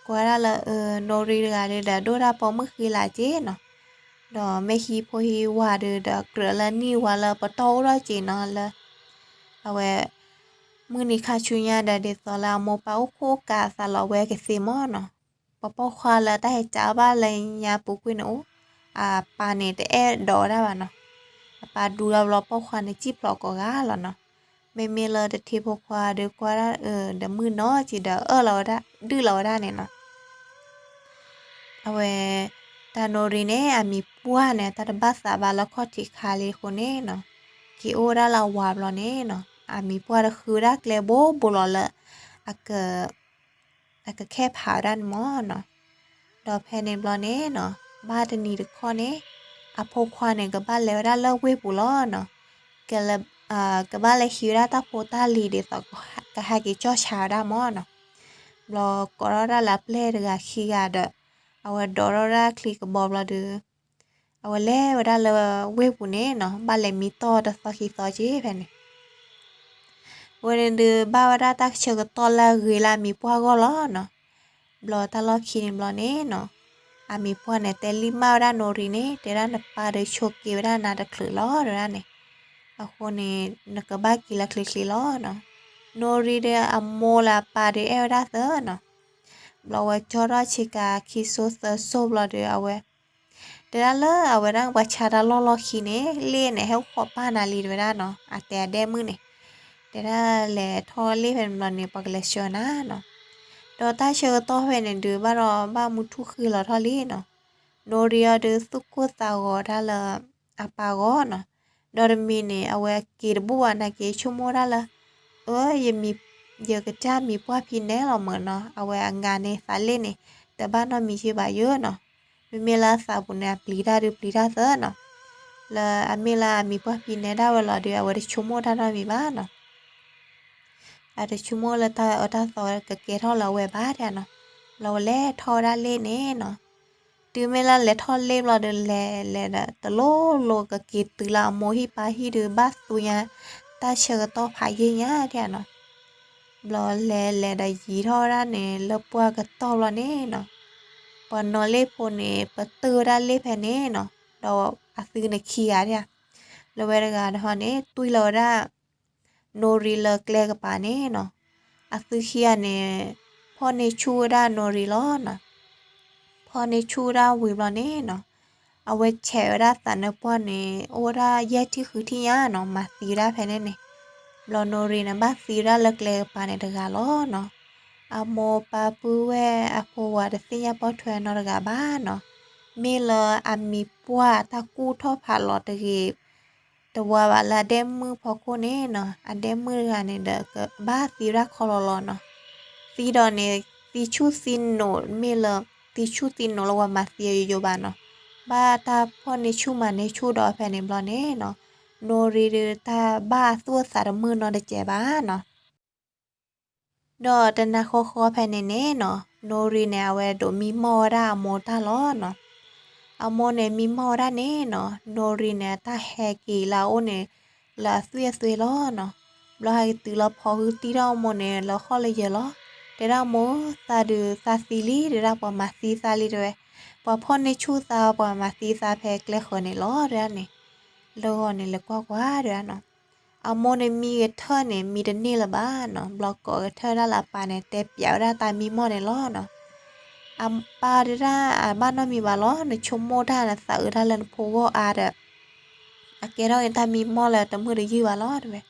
ကွၢ်ဒၣ်လၢ အၢ နိရံတဂၤဒီး ဒိၣ်ဒၣ်ပိာ်မုၣ်ဃံလၤက့နီၤ. ဒီးမ့ၢ်ဟံးဖိဟံးဝၤဒီး ဒီးကြၢးလၢနံၣ်ဝၤလၢပတီၢ်အိၣ်ထီၣ်က့နီၤလၢ အဝဲ မုၢ်နံၤခါဆူညါဒီး ဒ်သိးလၢအမိၢ်ပၢ်အိၣ်ခိၣ်ကးအသးလီၤ အဝဲကသ့မ့ၢ်နီၤ. ပှၤပိာ်ခွါလၢတၢ်ဟဲကးအီၤဘၣ်လၢညါပူၤကွံာ်န့ၣ်အိၣ်, အပၢ်န့ၣ်တအဲၣ်ဒိးဝဲဒၣ်ဘၣ်နီၤ. အပၢ်ဒူလီၤဘျီ ပိာ်ခွါန့ၣ်စံၣ်ဖျိးကိးဂၤလီၤနီၤ. မ့မ့ၢ်လၢတထံဖိခွါဒီးကွၢ်ဒၣ် အၢ ဒီးမုၢ်နီၤက့ဒီးအၢၣ်လီၤဝဲဒၣ် ဒုၣ်လီၤဝဲဒၣ်န့ၣ်နီၤ. အဝဲ တၢ်နိရံန့ၣ် အမံၤပှၢ်န့ၣ် တၢ်တဘၣ်သးဘၣ်လၢခီၣ်ထံးခါလံအဃိန့ၣ်နီၤ, က့ၤအိၣ်ဝဲဒၣ်လၢအဝၤဘျီန့ၣ်နီၤ, အမံၤပှၢ်ဒီးဃုဝဲဒၣ်ကျဲဘိဘိလီၤလၢ အက အကခဲဖးဝဲဒၣ်န့ၣ်မ့ၢ်နီၤ. ဒီးဖဲန့ၣ်ဘျီန့ၣ်နီၤ, ဘၣ်တနံၤတခီန့ၣ် အဖိခွါန့ၣ် ကဘၣ်လဲၤဝဲဒၣ်လၢဝ့ၢ်ပူၤလီၤနီၤ. က ကဘၣ်လဲၤဟံးဝဲဒၣ်တၢ်ဖိတၢ်လံၤဒ်သိး ကဟဲက့ၤကၠီၣ်ဆါဝဲဒၣ်မ့ၢ်နီၤ. ဘျီကိးထီၣ်ဒၣ်လၢအပျဲၢ်တဂၤခံဂၤဒီး အဝဲဒိးထီၣ်ဒၣ်ချံကဘီဘျီဒီး အဝဲလဲၤဝဲဒၣ်လၢဝ့ၢ်ပူၤန့ၣ်နီၤ, ဘၣ်လဲၤမံတီၢ်တသီခံသီက့ၤဖဲန့ၣ် အဝဲန့ၣ်ဒုးဘၣ်ဝဲဒၣ်တၢ်ဆၢကတီၢ်လၢအဂ့ၤလၢအမံၤပှၢ်အဂီၢ်လီၤနီၤ. ဘျီတၢ်လီၢ်ခံန့ၣ်ဘျီန့ၣ်နီၤ, အမံၤပှၢ်န့ၣ် တဲလံမၢ်ဝဲဒၣ်နိရံန့ၣ် တဲဒၣ်နပၢ်ဒီးဆိးက့ဝဲဒၣ်နၤတချုးလီၤတဲဒၣ်န့ၣ်, အဃိန့ၣ် နကဘၣ်က့ၤလၢချ့ချ့လီၤနီၤ. နိရံဒီးအမိၢ်လၢအပၢ်ဒီးအဲၣ်ဝဲဒၣ်သၢနီၤ. ဘျီဝဲကၠီထီၣ်ဆ့ကၤခံစိသၢစိဘျီဒီး အဝဲ တဲဒၣ်လၢအဝဲဒၣ်ပှၤဆါတၢ်လီၢ်လီၢ်ခံန့ၣ် လ့ၣ်န့ၣ် ဟဲအိၣ်ဃီပၢ်နၤလံတဲဝဲဒၣ်နီၤ, အတဲအဒဲမုၣ်န့ၣ်, တဲဒၣ်လဲၤထီၣ်လ့ၣ်ဖဲန့ၣ်ဘျီန့ၣ် ပှၤကလဲၤဆှၢနၤနီၤ. ဒီးတၢ်ဆၢကတီၢ်ဖဲန့ၣ်ဒုး ဘၣ်ဒီးဘၣ်မူထူၣ်ဃ့လီၤထီၣ်လံနီၤ. နိရံအီၤဒုးသူၣ်ကိၢ်သးဂီၤဒၣ်လၢ အပၢ်အဂီၢ်နီၤ. ဒီးတမံၤန့ၣ် အဝဲက့ၤတဘူၣ်ဘၣ်နာ်က့ ဆိကမိၣ်ဒၣ်လၢ အၢ ယကစၢ်မံၤပှၢ်ဖံးနဲလီၤမၢ်နီၤ, အဝဲအငါန့ၣ်သးလ့ၣ်န့ၣ် တဘၣ်နီတမံၤက့ဘၣ်ယဲနီၤ. မ့မ့ၢ်လၢအသးပူၤန့ၣ် အပျံၤတၢ်ဒုးပျံၤတၢ်သၢနီၤ, လၢအမ့ၢ်လၢအမံၤပှၢ်ဖံးနဲဒၣ်ဝဲလီၤဒီး အဝဲတဆိကမိၣ်တၢ်နီတမံၤဘၣ်နီၤ. အတဆိကမိၣ်လၢတၢ်အၢတၢ်သီကကဲထီၣ်လၢအဝဲဘၣ်တဲနီၤ. ဘျီဝဲလဲၤထီၣ်ဝဲဒၣ်လ့ၣ်န့ၣ်နီၤ, တုၤမ့ၢ်လၢလဲၤထီၣ်လ့ၣ်ဘျီဒီး လဲၤလဲၤဒီး တလိၣ်လိၤကက့ၤတုၤလၢအမိၢ်ဟံၣ်ပၢ်ဟံၣ်ဒီး ဘၣ်သူညါ တၢ်ဆၢကတီၢ်ဖးယံာ်ညါတဲနီၤ. ဘျီလဲၤလဲၤဒီးယံၤထီၣ်ဝဲဒၣ်န့ၣ် လၢပှၢ်ကတီၢ်ဘျီန့ၣ်နီၤ, ပှၤနီၣ်လ့ၣ်ဖိန့ၣ် ပတုာ်ဝဲဒၣ်လ့ၣ်ဖဲန့ၣ်နီၤ, ဒီးအသုန့ၣ်ခံဂၤဒၣ်, လၢဝဲတဂၤတဟီန့ၣ် တွံၢ်လီၤဝဲဒၣ် နိရံလၢကျဲကပၤန့ၣ်နီၤ, အသုခံဂၤန့ၣ် ဖီၣ်န့ၢ်ဆူၣ်ဝဲဒၣ်နိရံလီၤနီၤ. ဖီၣ်န့ၢ်ဆူၣ်ဝဲဒၣ်ဝံၤဘျီန့ၣ်နီၤ, အဝဲဆဲးဝဲဒၣ်သးနၢပှၢ်န့ၣ် အိၣ်ဝဲဒၣ်ယဲၢ်ထံၣ်ဃုထံၣ်ညါနီၤ, မၤသံဝဲဒၣ်ဖဲန့ၣ်န့ၣ်, ဘျီနိရံန့ၣ် ဘၣ်သံဝဲဒၣ်လၢကျဲကပၤန့ၣ်တဂၤလီၤနီၤ. အမိၢ်ပၢ်ပုၢ်ဝဲၢ်အဖိဝၤတသ့ၣ်ညါပိာ်ထွဲနီတဂၤဘၣ်နီၤ, မ့ၢ်လၢအမံၤပှၢ်တၢ်ကူၣ်ထီၣ်ဖးလီၤတဂ့ၤ တဝၤဘၣ်လၢအဒဲမုၣ်ဖီခိၣ်န့ၣ်နီၤ, အဒဲမုၣ်တဂၤန့ၣ်ဒီး ကဘၣ်သံဝဲဒၣ်ခီလီၤလီၤနီၤ. သံဒီးန့ၣ် သံဆူၣ်သံနိးမ့ၢ်လၢ သံဆူၣ်သံနိးလၢပှၤမၤသံအယိယိဘၣ်နီၤ, ဘၣ်တၢ်ဖီၣ်န့ၢ်ဆူၣ်မၤန့ၢ်ဆူၣ်ဒီးဖဲန့ၣ်ဘျီန့ၣ်နီၤ, နိရံဒုးတၢ်ဘၣ်အသူၣ်အသးတမုာ်နီတစဲးဘၣ်နီၤ. ဒီးတနၤဃီဃီဖဲန့ၣ်န့ၣ်နီၤ, နိရံန့ၣ် အဝဲဒိးမံမီၢ်ဝဲဒၣ်အမိၢ်တၢ်လီၤနီၤ. အမိၢ်န့ၣ်မံမီၢ်ဝဲဒၣ်န့ၣ်နီၤ, နိရံန့ၣ် အတၢ်ဟဲက့ၤလၢအအိၣ်န့ၣ် လၢအသွံၣ်အသွဲလီၤနီၤ. ဘျီဟဲက့ၤတုၤလီၤဖီကဟုတံၢ်ထီၣ်အမိၢ်န့ၣ် လၢဃီၣ်လၢယၢၤလီၤ. တဲဒၣ်မိၢ် သးဒုးသးသံလံ, တဲဒၣ်ပှၤမၤသံသးလံတဲဝဲ, ပှၤဖီၣ်န့ၢ်ဆူၣ်သး ပှၤမၤသံသးဖဲကျဲဃၢၤန့ၣ်လီၤတဲဒၣ်န့ၣ်. လၢဂီၤန့ၣ်လဲၤကွၢ်ကွၢ်တဲဒၣ်နီၤ. အမိၢ်န့ၣ်မံကထၢၣ်န့ၣ် မံတန့ၢ်လၢၤဘၣ်နီၤ, ဘျီကိးကထၢၣ်ဒၣ်လၢအပၢ်န့ၣ် တဲပျးဝဲဒၣ်တၢ်မံမီၢ်န့ၣ်လီၤနီၤ. အပၢ်တဲဒၣ်အဘၣ်နီတမံၤဘၣ်လီၤ, နဆိကမိၣ်တၢ်နသးအုးတၢ်လၢနဖိဂီၢ်အါဒီး အကဲထီၣ်န့ၣ်တၢ်မံမီၢ်လၢတမုာ်တယုၢ်ဘၣ်လီၤတဲဝဲ.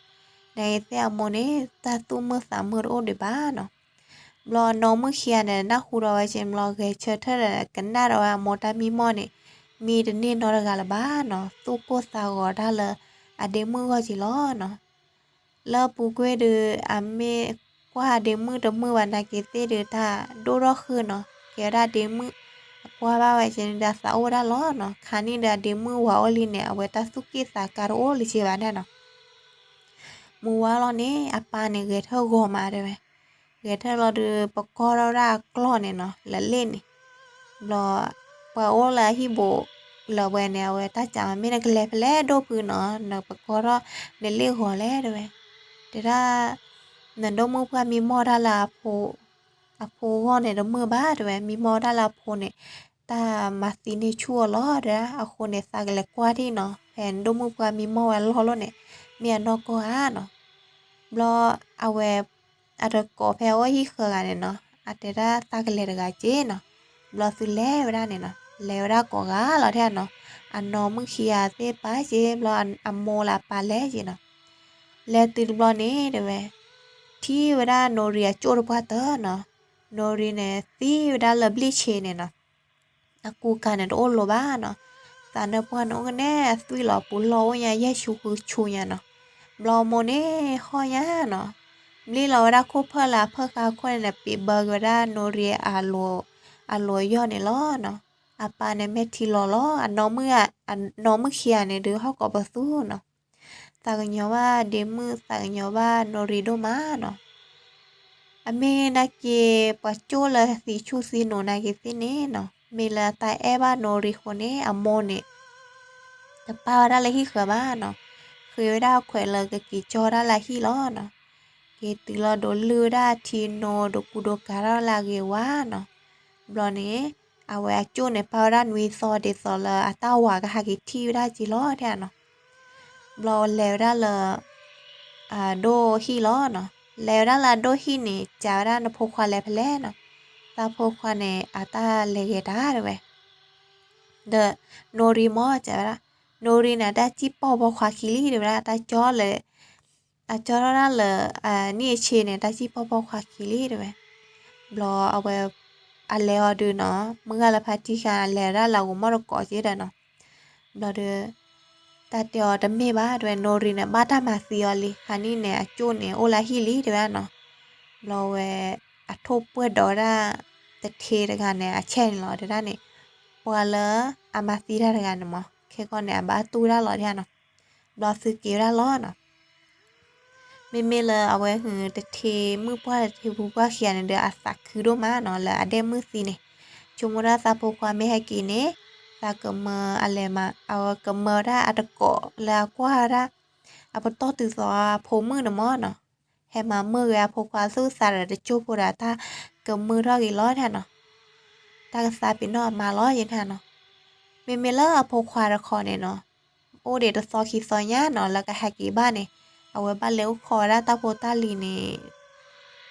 နသ့ၣ်အမိၢ်န့ၣ် တၢ်သူၣ်မုာ်သးမုာ်တအိၣ်ဒံးဘၣ်နီၤ. ဘျီအနီၢ်မုၣ်ခံဂၤန့ၣ် နၢ်ဟူထီၣ်ဝဲက့ၤ ဘျီဂဲၤဆၢထၢၣ်ဒီးကနၣ်ဒီးဝဲအမိၢ်တၢ်မံမီၢ်န့ၣ် မံတန့ၢ်နီတဂၤလၢၤဘၣ်နီၤ, သူၣ်ကိၢ်သးဂီၤတၢ်လၢ အဒ့မုၣ်ဂီၢ်က့ၤလီၤနီၤ. လၢအပူၤကွံာ်ဒုး အမ့ၢ်ကွၢ်အဒ့မုၣ်တမုာ်ဘၣ်နာ်က့ၤသ့ၣ်ဒုး တၢ်ဒိၣ်ထီၣ်ဃုာ်နီၤ, ကဲဝဲဒၣ်ဒ့မုၣ် အကွၢ်ဘၣ်ဝဲက့ၤန့ၣ်ဒီးအသးအိၣ်ဝဲဒၣ်လီၤနီၤ, ခါန့ၣ်ဒီးအဒ့မုၣ်ဝၤအိၣ်လံန့ၣ် အဝဲတၢ်သူၣ်က့ၣ်သးကါတအိၣ်လၢၤက့ၤဘၣ်န့ၣ်နီၤ. မုၢ်ဝါလီၤန့ၣ် အပၢ်န့ၣ်ဂဲၤထၢၣ်ဂီၤမးတဲဝဲ, ဂဲၤထၢၣ်လီၤဒုး ပကီၢ်ထီၣ်ဝဲဒၣ်အကျီၢ်န့ၣ်နီၤ လၢလ့ၣ်န့ၣ်, ဘျီ ပှၤအိၣ်လၢအဟံၣ်ဘူးလၢၤဝဲန့ၣ် အဝဲတၢ်စံးမ့ၢ်နကလဲၤဖဲလဲၣ်ဒိၣ်ဖုနီၤ, နပကီၢ်ထီၣ်နလ့ၣ်ဂီၤလဲၣ်တဲဝဲ, တဲဒၣ် နဒိၣ်မုၣ်ပှၢ်မံမီၢ်တၢ်လၢအဖိ အဖိဂီၢ်န့ၣ်တမုာ်ဘၣ်တဲဝဲ, မံမီၢ်တၢ်လၢအဖိန့ၣ် တၢ်မၤသံန့ၢ်ဆူၣ်အီၤလီၤတဲဒၣ်, အဃိန့ၣ် သးကလဲၤကွၢ်ထံၣ်နီၤ ဖဲနဒိၣ်မုၣ်ပှၢ်မံမီၢ်ဝဲအလီၢ်လီၤန့ၣ် မ့ၢ်အနီၢ်ကီၢ်ဧါနီၤ. ဘျီ အဝဲ အတကိးဖဲအအိၣ်ဟံၣ်ဃၢၤဂၤန့ၣ်နီၤ အတဲဒၣ်သးကလဲၤတဂၤက့ၤနီၤ, ဘျီသုလဲၤဝဲဒၣ်န့ၣ်နီၤ လဲၤဝဲဒၣ်ကိးဂၤလီၤထဲနီၤ, အနီၢ်မုၣ်ခံဂၤသ့ၣ်ပာ်က့ၤ ဘျီအမိၢ်လၢအပၢ်လဲၤက့ၤနီၤ, လဲၤတုၤတဘျီန့ၣ်တဲဝဲ ထံၣ်ဝဲဒၣ်နိရံအကၠိၣ်တပှၢ်တၢၢ်နီၤ, နိရံန့ၣ် သံဝဲဒၣ်လၢဘျံၣ်ဆ့န့ၣ်နီၤ အကူကၤန့ၣ်တအိၣ်လိၤဘၣ်နီၤ, သးနၢပှၢ်န့ၣ်အိၣ်ကနဲအသွံၣ်လီၤ ပူၤလီၢ်အိၣ်ညါ ယဲၢ်ဆူဃုဆူညါနီၤ, ဘျီအမိၢ်န့ၣ်ဟီၣ်ညါနီၤ, ဘျ့လီၤဝဲဒၣ်ခိၣ်ဖျၢၣ်လၢအဖၢၣ်ဃာ်ခိၣ်န့ၣ်န့ၣ် ပံးဘၢက့ၤဝဲဒၣ်နိရံအ အလိၤအယီၢ်န့ၣ်လီၤနီၤ, အပၢ်န့ၣ်မ့ၢ်ထံလီၤလီၤ အနီၢ်မုၣ်ခံဂၤန့ၣ်ဒုးဟီၣ်ကိးပသူနီၤ သးကညီၤဘၣ်ဒ့မုၣ် သးကညီၤဘၣ်နိရံဒိၣ်မးနီၤ, အမ့ၢ်နာ်က့ၤ ပှၤကၠိၣ်လၢသံဆူၣ်သံနိၤနာ်က့ၤသ့ၣ်န့ၣ်နီၤ မ့ၢ်လၢအတၢ်အဲၣ်ဘၣ်နိရံအဃိန့ၣ် အမိၢ်န့ၣ် တပာ်ဝဲဒၣ်လၢဟံၣ်ဃၢၤဘၣ်နီၤ, ဃ့ဝဲဒၣ်အခွဲးလၢကက့ၤကၠီဝဲဒၣ်လၢဟံၣ်လီၤနီၤ, က့ၤတုၤလီၤဒိးလုၢ်ဝဲဒၣ်ထံနိ ဒိးကူဒိးကၤထီၣ်လၢအဂ့ၤဝါနီၤ, ဘျီန့ၣ် အဝဲအကၠိၣ်န့ၣ် ပာ်ဝဲဒၣ်နွံသီဒ်သိးလၢအတၢ်ဝၤကဟဲက့ၤထံၣ်ဝဲဒၣ်က့ၤလီၤထဲနီၤ ဘျီလဲၤဝဲဒၣ်လၢ အဒိၣ်ဟံၣ်လီၤနီၤ, လဲၤဝဲဒၣ်လၢအဒိၣ်ဟံၣ်န့ၣ် စံးဝဲဒၣ်နဖိခွါလဲၤဖဲလဲၣ်နီၤ, သးဖိခွါန့ၣ် အတၢ်လဲၤဂဲၤတၢ်တဲဝဲ, ဒီး နိရံမ့ၢ်စံးဝဲဒၣ်, နိရံန့ၣ် အတၢ်စံၣ်ပီၢ်ပိာ်ခွါခံလံတဲဝဲဒၣ်, တၢ်ကၠီလၢ အကၠီထီၣ်ဒၣ်လၢ အနံၣ်အဆ့န့ၣ် တၢ်စံၣ်ပီၢ်ပိာ်ခွါခံလံတဲဝဲ, ဘျီအဝဲ အလဲၤအီၤဒုးနီၤ မုၢ်ဂၤလၢဖါတံၢ်ဃာ် အလဲၤဝဲဒၣ်လၢအဂီၤမီၢ်တကိးက့ၤဒီးနီၤ ဘျီဒီး တၢ်တဲအီၤတမ့ၢ်ဘၣ်တဲဝဲ နိရံန့ၣ် ဘၣ်တၢ်မၤသံအီၤလံ ခါနံၣ်န့ၣ် အကၠိၣ်န့ၣ် အိၣ်လၢဟံၣ်လံတဲဝဲဒၣ်နီၤ, ဘျီဝဲ အထိၣ်ပှဲၢ်ဒီးဝဲဒၣ် တထ့တဂၤန့ၣ် အဆဲန့ၣ်လီၤတဲဒၣ်န့ၣ်, ပှၤလၢအမၤသံတၢ်တဂၤန့ၣ်မး ခဲကီန့ၣ် အဘၣ်တူၢ်ဒၣ်လီၤဒၣ်နီၤ, ဘျီသုက့ၤဝဲဒၣ်လီၤနီၤ မ့မ့ၢ်လၢအဝဲဟုတထ့မုၣ်ပှၢ်တထ့ဖုပှၢ်ခံဂၤန့ၣ်ဒီး အသးခုဒိၣ်မးနီၤ လၢအဒဲမုၣ်သံန့ၣ်, ဆိကမိၣ်ဒၣ်သးဖိခွါမ့ၢ်ဟဲက့ၤန့ၣ် သးကမၢအလဲၤမး အဝဲကမၢဝဲဒၣ်အတကိးလၢအကွၢ်ဝဲဒၣ် အပတီၢ်တုၤသိးအဖိမုၣ်န့ၣ်မးနီၤ, ဟဲမၤမုာ်ဂ့ၤအဖိခွါသူၣ်သးဒီးတကၠိၢ်ဖိဒီးတၢ်ကမုာ်ထီၣ်ဂ့ၤလီၤဒၣ်နီၤ, တၢ်ကသါပ့ၤနီၣ်အမါလီၤယဲဒၣ်နီၤ, မ့မ့ၢ်လၢအဖိခွါတခီန့ၣ်နီၤ အိၣ်ဒံးတသီခံသီညါနီၤ လၢကဟဲက့ၤဘၣ်န့ၣ်, အဝဲဘၣ်လဲၤအိၣ်ခိးဝဲဒၣ်တၢ်ဖိတၢ်လံၤန့ၣ်,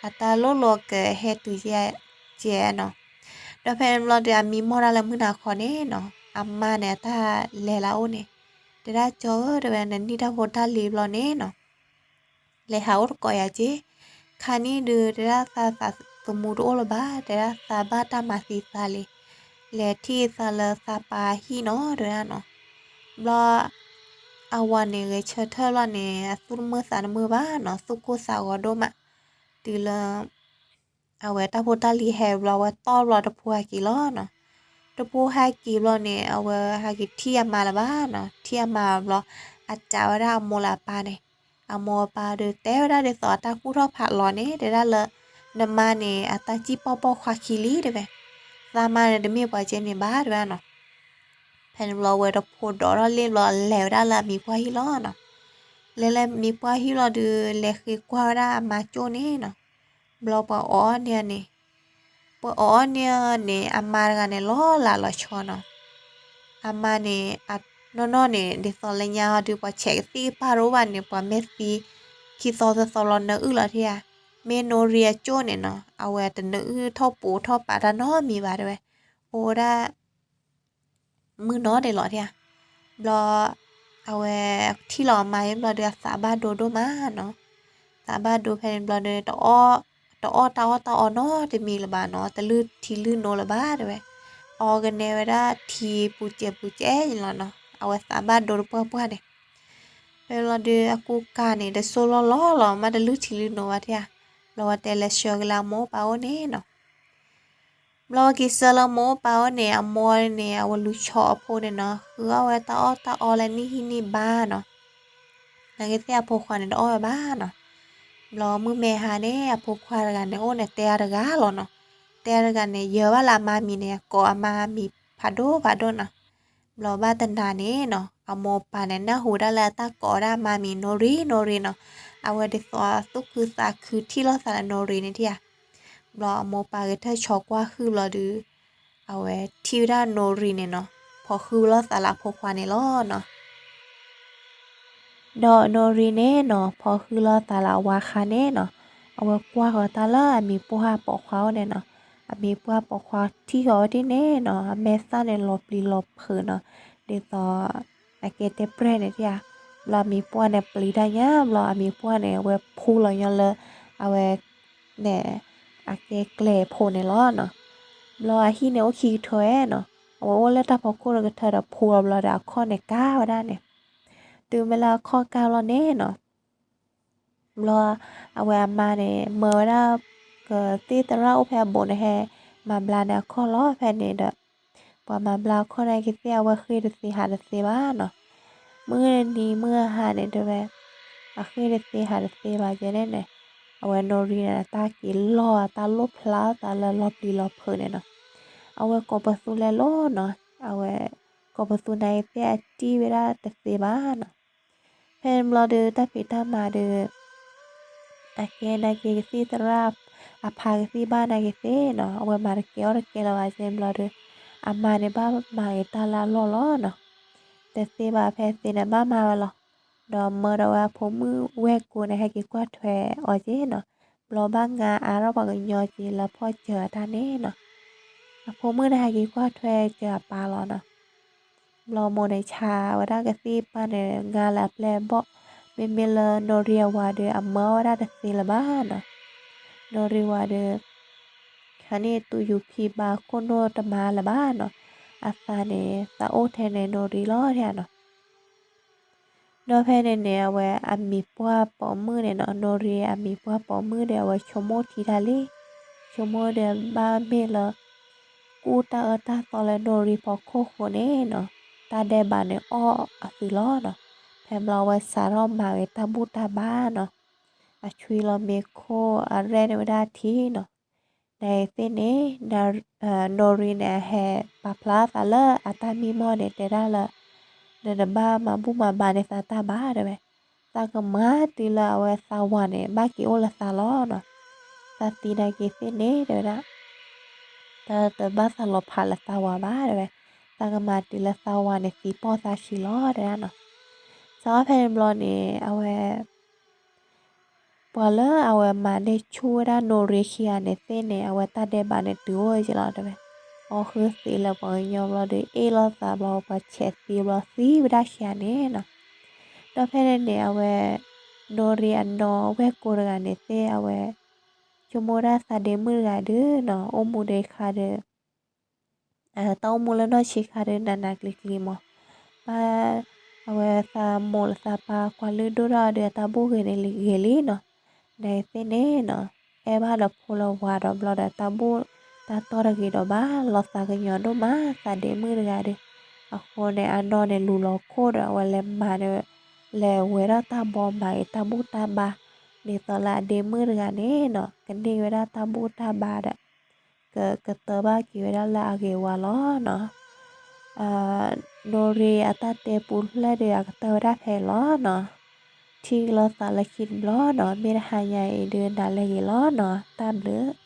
အတၢ်လိၣ်လိာ်ကဟဲတုၤကဲနီၤ, ဒီးဖဲန့ၣ်ဘျီဒီး အမံမီၢ်တၢ်လၢမုၢ်နၤခီန့ၣ်နီၤ အမါန့ၣ် အတၢ်လဲၤလၢအအိၣ်န့ၣ်, တဲဒၣ်ကၠီဧၢ တဲဝဲ နနံၣ်တၢ်ဖိတၢ်လံၤဘျီန့ၣ်နီၤ လဲၤဟးအိၣ်တကိးယၤက့ၤ, ခါနံၣ်ဒုး တဲဒၣ်သးသးသမူတအိၣ်လၢၤဘၣ် တဲဒၣ်သးဘၣ်တၢ်မၤသံသးလံ, လဲၤထံၣ်သးလၢသးပၢ်ဟံၣ်နီၤ တဲဝဲဒၣ်နီၤ, ဘျီ အဝၤန့ၣ်ဂဲၤဆၢထၢၣ်လီၤန့ၣ် အသူၣ်တမုာ်သးတမုာ်ဘၣ်နီၤ သူၣ်ကိၢ်သးဂီၤဒိၣ်မး, တုၤလၢ အဝဲတၢ်ဖိတၢ်လံၤဟဲဘျီ အဝဲတီၢ်ဘျီတဖိဟဲက့ၤလီၤနီၤ, တဖိဟဲက့ၤဘျီန့ၣ် အဝဲဟဲက့ၤထံၣ်အမါလၢၤဘၣ်နီၤ ထံၣ်အမါဘျီ အစံးဝဲဒၣ်အမိၢ်လၢအပၢ်န့ၣ်, အမိၢ်အပၢ်ဒီးတဲဝဲဒၣ်ဒ်သိးအတၢ်ကူၣ်ထီၣ်ဖးလီၤန့ၣ် တဲဒၣ်လၢ နမါန့ၣ် အတၢ်စံၣ်ပီၢ်ပိာ်ခွါခံလံတဲဝဲ, သးမါန့ၣ်တမ့ၢ်ပှၤကဲန့ၣ်ဘၣ်တဲဝဲနီၤ, ဖဲန့ၣ်ဘျီဝဲတဖိဒိးထီၣ်လ့ၣ်ဘျီ လဲၤဝဲဒၣ်လၢအမံၤပှၢ်ဟံၣ်လီၤနီၤ, လဲၤလၢမံၤပှၢ်ဟံၣ်လီၤဒုး လဲၤဃ့ကွၢ်ဝဲဒၣ်အမါကၠိၣ်န့ၣ်နီၤ, ဘျီပှၤအီၣ်အီၣ်န့ၢ်န့ၣ်, ပှၤအီၣ်အီၣ်န့ၢ်န့ၣ် အမါတဂၤန့ၣ် လီၤလးလီၤဆီနီၤ, အမါန့ၣ် အနီၢ်နီၢ်န့ၣ် ဒ်သိးလၢညါအီၤဒုး ပှၤဆဲးကသံၣ်ကပၢ်တအိၣ်ဘၣ်န့ၣ် ပှၤမ့ၢ်သံ ခံသီသၢသီဘျီနၢအုၣ်လီၤထံဧါ, မ့ၢ်နိရံအကၠိၣ်န့ၣ်နီၤ အဝဲတနၢအုၣ်ထီၣ်ပူၤထီၣ်ပာ်တၢ်နီတမံၤဘၣ်တဲဝဲ, အိၣ်ဝဲဒၣ် မုၢ်နီၤဒဲးလီၤဒၣ်, ဘျီ အဝဲထံၣ်လီၤအမါယဲဘျီဒီး အသးဘၣ်ဒိဒိၣ်မးနီၤ, သးဘၣ်ဒိဖဲန့ၣ်ဘျီဒီး တအီၣ် တအီၣ်တၢ်အီၣ်တၢ်အီနီတမံၤလၢၤဘၣ်နီၤ, တလုၢ်ထံလုၢ်နိလၢၤဘၣ်တဲဝဲ, အီကနဲဝဲဒၣ်ထံပူၤစဲးပူၤစဲးန့ၣ်လီၤနီၤ, အဝဲသးဘၣ်ဒိတပှၢ်ပှၢ်န့ၣ် ဖဲလီၤဒုးအကူကၤန့ၣ် တစိၢ်လီၢ်လီၢ်လီၤ မ့ၢ်တလုၢ်ထံလုၢ်နိဘၣ်ထံဧါ, ဘျီဝဲတဲလဲၤဆှၢက့ၤလၢအမိၢ်ပၢ်အိၣ်န့ၣ်နီၤ, ဘျီဝဲက့ၤဆှၢလၢမိၢ်ပၢ်အိၣ်န့ၣ် အမိၢ်န့ၣ် အဝဲလူၤဆီအဖိန့ၣ်နီၤ, ဃုအီၣ်ဝဲတၢ်အီၣ်တၢ်အီလၢနံၣ်ဟံၣ်နံၣ်ဘါနီၤ, နာ်က့သ့ၣ်အဖိခွါန့ၣ်တအီၣ်ဝဲဘၣ်နီၤ, ဘျီမုၢ်မဲဟါန့ၣ် အဖိခွါတဂၤန့ၣ် အိၣ်န့ၣ်တဲအါတဂၤလီၤနီၤ, တဲအါတဂၤန့ၣ် ယၢၤဘၣ်လၢအမါမံၤန့ၣ် ကိးအမါမံၤဖးဒိၣ်ဖးဒိၣ်နီၤ, ဘျီဘၣ်တနၤန့ၣ်နီၤ အမိၢ်ပၢ်န့ၣ် နၢ်ဟူဒၣ်လၢအတၢ်ကိးဒၣ်အမါမံၤ နိရံ နိရံနီၤ, အဝဲဒ်သိးသူၣ်ခုသးခုထံၣ်လိာ်သးလၢနိရံန့ၣ်ထံဧါ, ဘျီအမိၢ်ပၢ်ဂဲၤထၢၣ်ဆီကွၢ်ဟုၣ်ဘျီဒုး အဝဲထံၣ်ဝဲဒၣ်နိရံန့ၣ်နီၤ, ဖီၣ်ဃုလိာ်သးလၢအဖိခွါန့ၣ်လီၤနီၤ. ဒီးနိရံန့ၣ်နီၤ ဖီၣ်ဃုလိာ်သးလၢအဝါခါန့ၣ်နီၤ, အဝဲကွၢ်ဃီၤတၢ်လၢအမံၤပှၢ်ပိာ်ခွါအိၣ်န့ၣ်နီၤ, အမံၤပှၢ်ပိာ်ခွါထံၣ်ဃီၤဝဲဒ်န့ၣ်နီၤ အမဲာ်သၣ်န့ၣ်လီၤပျံၤလီၤဖုးနီၤ, ဒ်သိး အကဲတဲပြဲၢ်န့ၣ်ထံဧါ, ဘျီအမံၤပှၢ်န့ၣ်ပျံၤတၢ်ညါ ဘျီအမံၤပှၢ်န့ၣ် အဝဲဖူလီၤညီလၢ အဝဲ န့ၣ် အကဲကျဲဖိန့ၣ်လီၤနီၤ. ဘျီအဟံၣ်န့ၣ်အိၣ်ခံကထိဝဲနီၤ, အဝဲအိၣ်လၢတၢ်ဖီခိၣ်တကထၢဒီးဖူလီၤဘျီဒီးအခီၣ်န့ၣ်ကၢ်ဝဲဒၣ်န့ၣ်, တုၤမ့ၢ်လၢအခီၣ်ကၢ်လီၤန့ၣ်နီၤ ဘျီ အဝဲအမါန့ၣ် မၢဝဲဒၣ် ကသံၣ်သရၣ်အိၣ်ဖဲအဘူးန့ၣ် ဟဲမၤဘျါန့ၢ်အခီၣ်လီၤဖဲန့ၣ်ဒီး ပှၤမၤဘျါအခီၣ်န့ၣ်ကသ့ၣ် အဝဲဃ့ၢ်တသ့ဟးတသ့ဘၣ်နီၤ. မုၢ်နံၤမုၢ်ဟါန့ၣ်တဲဝဲ အဃ့ၢ်တသ့ဟးတသ့ဘၣ်ကဲန့ၣ်န့ၣ်, အဝဲနိရံန့ၣ် တၢ်က့ၤလီၢ်အတၢ်လိၣ်ဖျါအသးလၢလီၤပျံၤလီၤဖုးန့ၣ်နီၤ. အဝဲကိးပသူလဲၤလိၤနီၤ, အဝဲ ကိးပသူန့ၣ်ကသ့ၣ်အတံၢ်ဝဲဒၣ်တသ့ဘၣ်နီၤ. ဖဲန့ၣ်ဘျီဒီး တၢ်ဖံးတၢ်မၤဒီး အကဲနာ်က့ကသံၣ်သရၣ် အဖါကသံၣ်ဘၣ်နာ်က့သ့ၣ်နီၤ, အဝဲမၤတကဲအီၣ်တကဲလၢၤဘၣ်န့ၣ်ဘျီဒီး အမါန့ၣ်ဘၣ်မၤဂ့ၤတၢ်လၢအလီၢ်လီၤနီၤ. တသ့ဘၣ်ဖဲသ့န့ၣ်ဘၣ်မၤဝဲလီၤ. ဒီးမၢဒီးဝဲအဖိမုၣ်ဝဲၢ်ကိန့ၣ် ဟဲက့ၤကွၢ်ထွဲအီၤက့နီၤ. ဘျီဘၣ်ငါအါထီၣ်ပှၤကညီက့လၢဖီၣ်စၢၤအတၢ်န့ၣ်နီၤ. အဖိမုၣ်န့ၣ်ဟဲက့ၤကွၢ်ထွဲစၢၤအပၢ်လီၤနီၤ. ဘျီမိၢ်န့ၣ်ဆါဝဲဒၣ်ကသံၣ်ပၢ်န့ၣ် ငါလၢအပျဲၢ်အဘီၣ်, မ့မ့ၢ်လၢနိရံအဝၤဒီး အမၢအီၣ်ဝဲဒၣ်တသ့လၢၤဘၣ်နီၤ. နိရံဝၤဒီး ဟန့ၣ်သူယူၤဖံဘါခိၣ်နိၣ်တမၤလၢၤဘၣ်နီၤ. အသးန့ၣ် သးအိၣ်ထဲန့ၣ်နိရံလီၤနီၤ. ဒီးဖဲန့ၣ်န့ၣ် အဝဲအမံၤပှၢ်ပိာ်မုၣ်န့ၣ်နီၤ, နိရံအမံၤပှၢ်ပိာ်မုၣ်ဒီး အဝဲဆိကမိၣ်ထံတၢ်လံ, ဆိကမိၣ်ဒီးဘၣ်မ့ၢ်လၢ ကူၣ်တၢ်အၢတၢ်သီလၢနိရံဖီခိၣ်ဃိန့ၣ်နီၤ, တၢ်ဒဲးဘးန့ၣ်အီၣ်အသုးလီၤနီၤ. ဖဲဘျီအဝဲစးထီၣ်မၤဂ့ၤတၢ်ဘူၣ်တၢ်ဘါနီၤ, အဆွံလီၤမ့ၤခိၣ်အရဲၣ်န့ၢ်ဝဲဒၣ်ထံနီၤ. နသ့ၣ်န့ၣ် နိရံန့ၣ် အဟဲပာ်ဖျါသးလၢအတၢ်မံမီၢ်န့ၣ် တဲဒၣ်လၢ နတဘၣ်မၤဘူၣ်မၤဘါန့ၢ်သးတၢ်ဘၣ်တဲဝဲ, သးကမၤတုၤလၢအဝဲသးဝၤန့ၣ် ဘၣ်က့ၤအိၣ်လၢသးလီၤနီၤ. သးသံနာ်က့သ့ၣ်န့ၣ်တဲဝဲဒၣ် တၢ်တဘၣ်သးလီၤဖးလၢသးဝၤဘၣ်တဲဝဲ, သးကမၤတုၤလၢသးဝၤန့ၣ်သံပီၢ်သးဆံးလီၤတဲဒၣ်နီၤ. စးထီၣ်ဖဲန့ၣ်ဘျီန့ၣ် အဝဲ ပှၤလၢအဝဲမၤန့ၢ်ဆူၣ်ဝဲဒၣ်နိရံခံဂၤန့ၣ်သ့ၣ်န့ၣ် အဝဲတၢ်ဒဲးဘးန့ၣ်တုၤအိၣ်က့လီၤတဲဝဲ, အီၣ်ဃုသံးလၢပှၤကညီဘျီဒီး အ့ၣ်လိာ်သးဘျီ ပှၤဆဲးသံဘျီသံဝဲဒၣ်ခံဂၤန့ၣ်နီၤ. ဒီးဖဲန့ၣ်န့ၣ် အဝဲ နိရံအနီၢ်ဝဲၢ်ကိတဂၤန့ၣ်သ့ၣ် အဝဲ ဆိကမိၣ်ဒၣ်သးဒ့မုၣ်တဂၤဒုးနီၤ အိၣ်မူဒံးခါဒီး တၢ်အိၣ်မူလၢနီၢ်ဆံးခါဒီး နးနးကျံၤကျံၤမး, ဘၣ် အဝဲသးမိၢ်လၢသးပၢ်ကွၢ်လုၢ်ဒိၣ်ထီၣ်ဒီး အတၢ်ဘူၣ်ဂ့ၤန့ၣ်ဂ့ၤလံနီၤ. နသ့ၣ်န့ၣ်နီၤ အဲၣ်ဘၣ်ဒီးဖိလၢဝၤဒီးဘျီဒီး တၢ်ဘူၣ်တၢ်တီၢ်တဂ့ၤဒီးဘၣ် လီၤသးကညီၤဒိၣ်မး သးဒ့မုၣ်တဂၤဒီး, အဃိန့ၣ် အနီၢ်န့ၣ်လူၤလီၤခိၣ်ဒီး အဝဲလဲၤမၤန့ၣ် လဲၤဝဲဒၣ်တၢ်ဘီမၤဂ့ၤတၢ်ဘူၣ်တၢ်ဘါ, ဒ်သိးလၢအဒ့မုၣ်တဂၤန့ၣ်နီၤ ကန့ၢ်ဝဲဒၣ်တၢ်ဘူၣ်တၢ်ဘါဒီး ကကတၢၢ်ဘၣ်က့ၤဝဲဒၣ်လၢအဂ့ၤဝါလီၤနီၤ. နိရံအတၢ်တဲပူၤဖျဲးဒီး အကတၢၢ်ဝဲဒၣ်ဖဲအံၤလီၤနီၤ. ထံၣ်လိာ်သးလၢခံတဘျီနီၤ, မ့ၢ်တဟါညါအံၤဒုး နၤလဲၤဂ့ၤလီၤနီၤ, တၢ်ဘျုး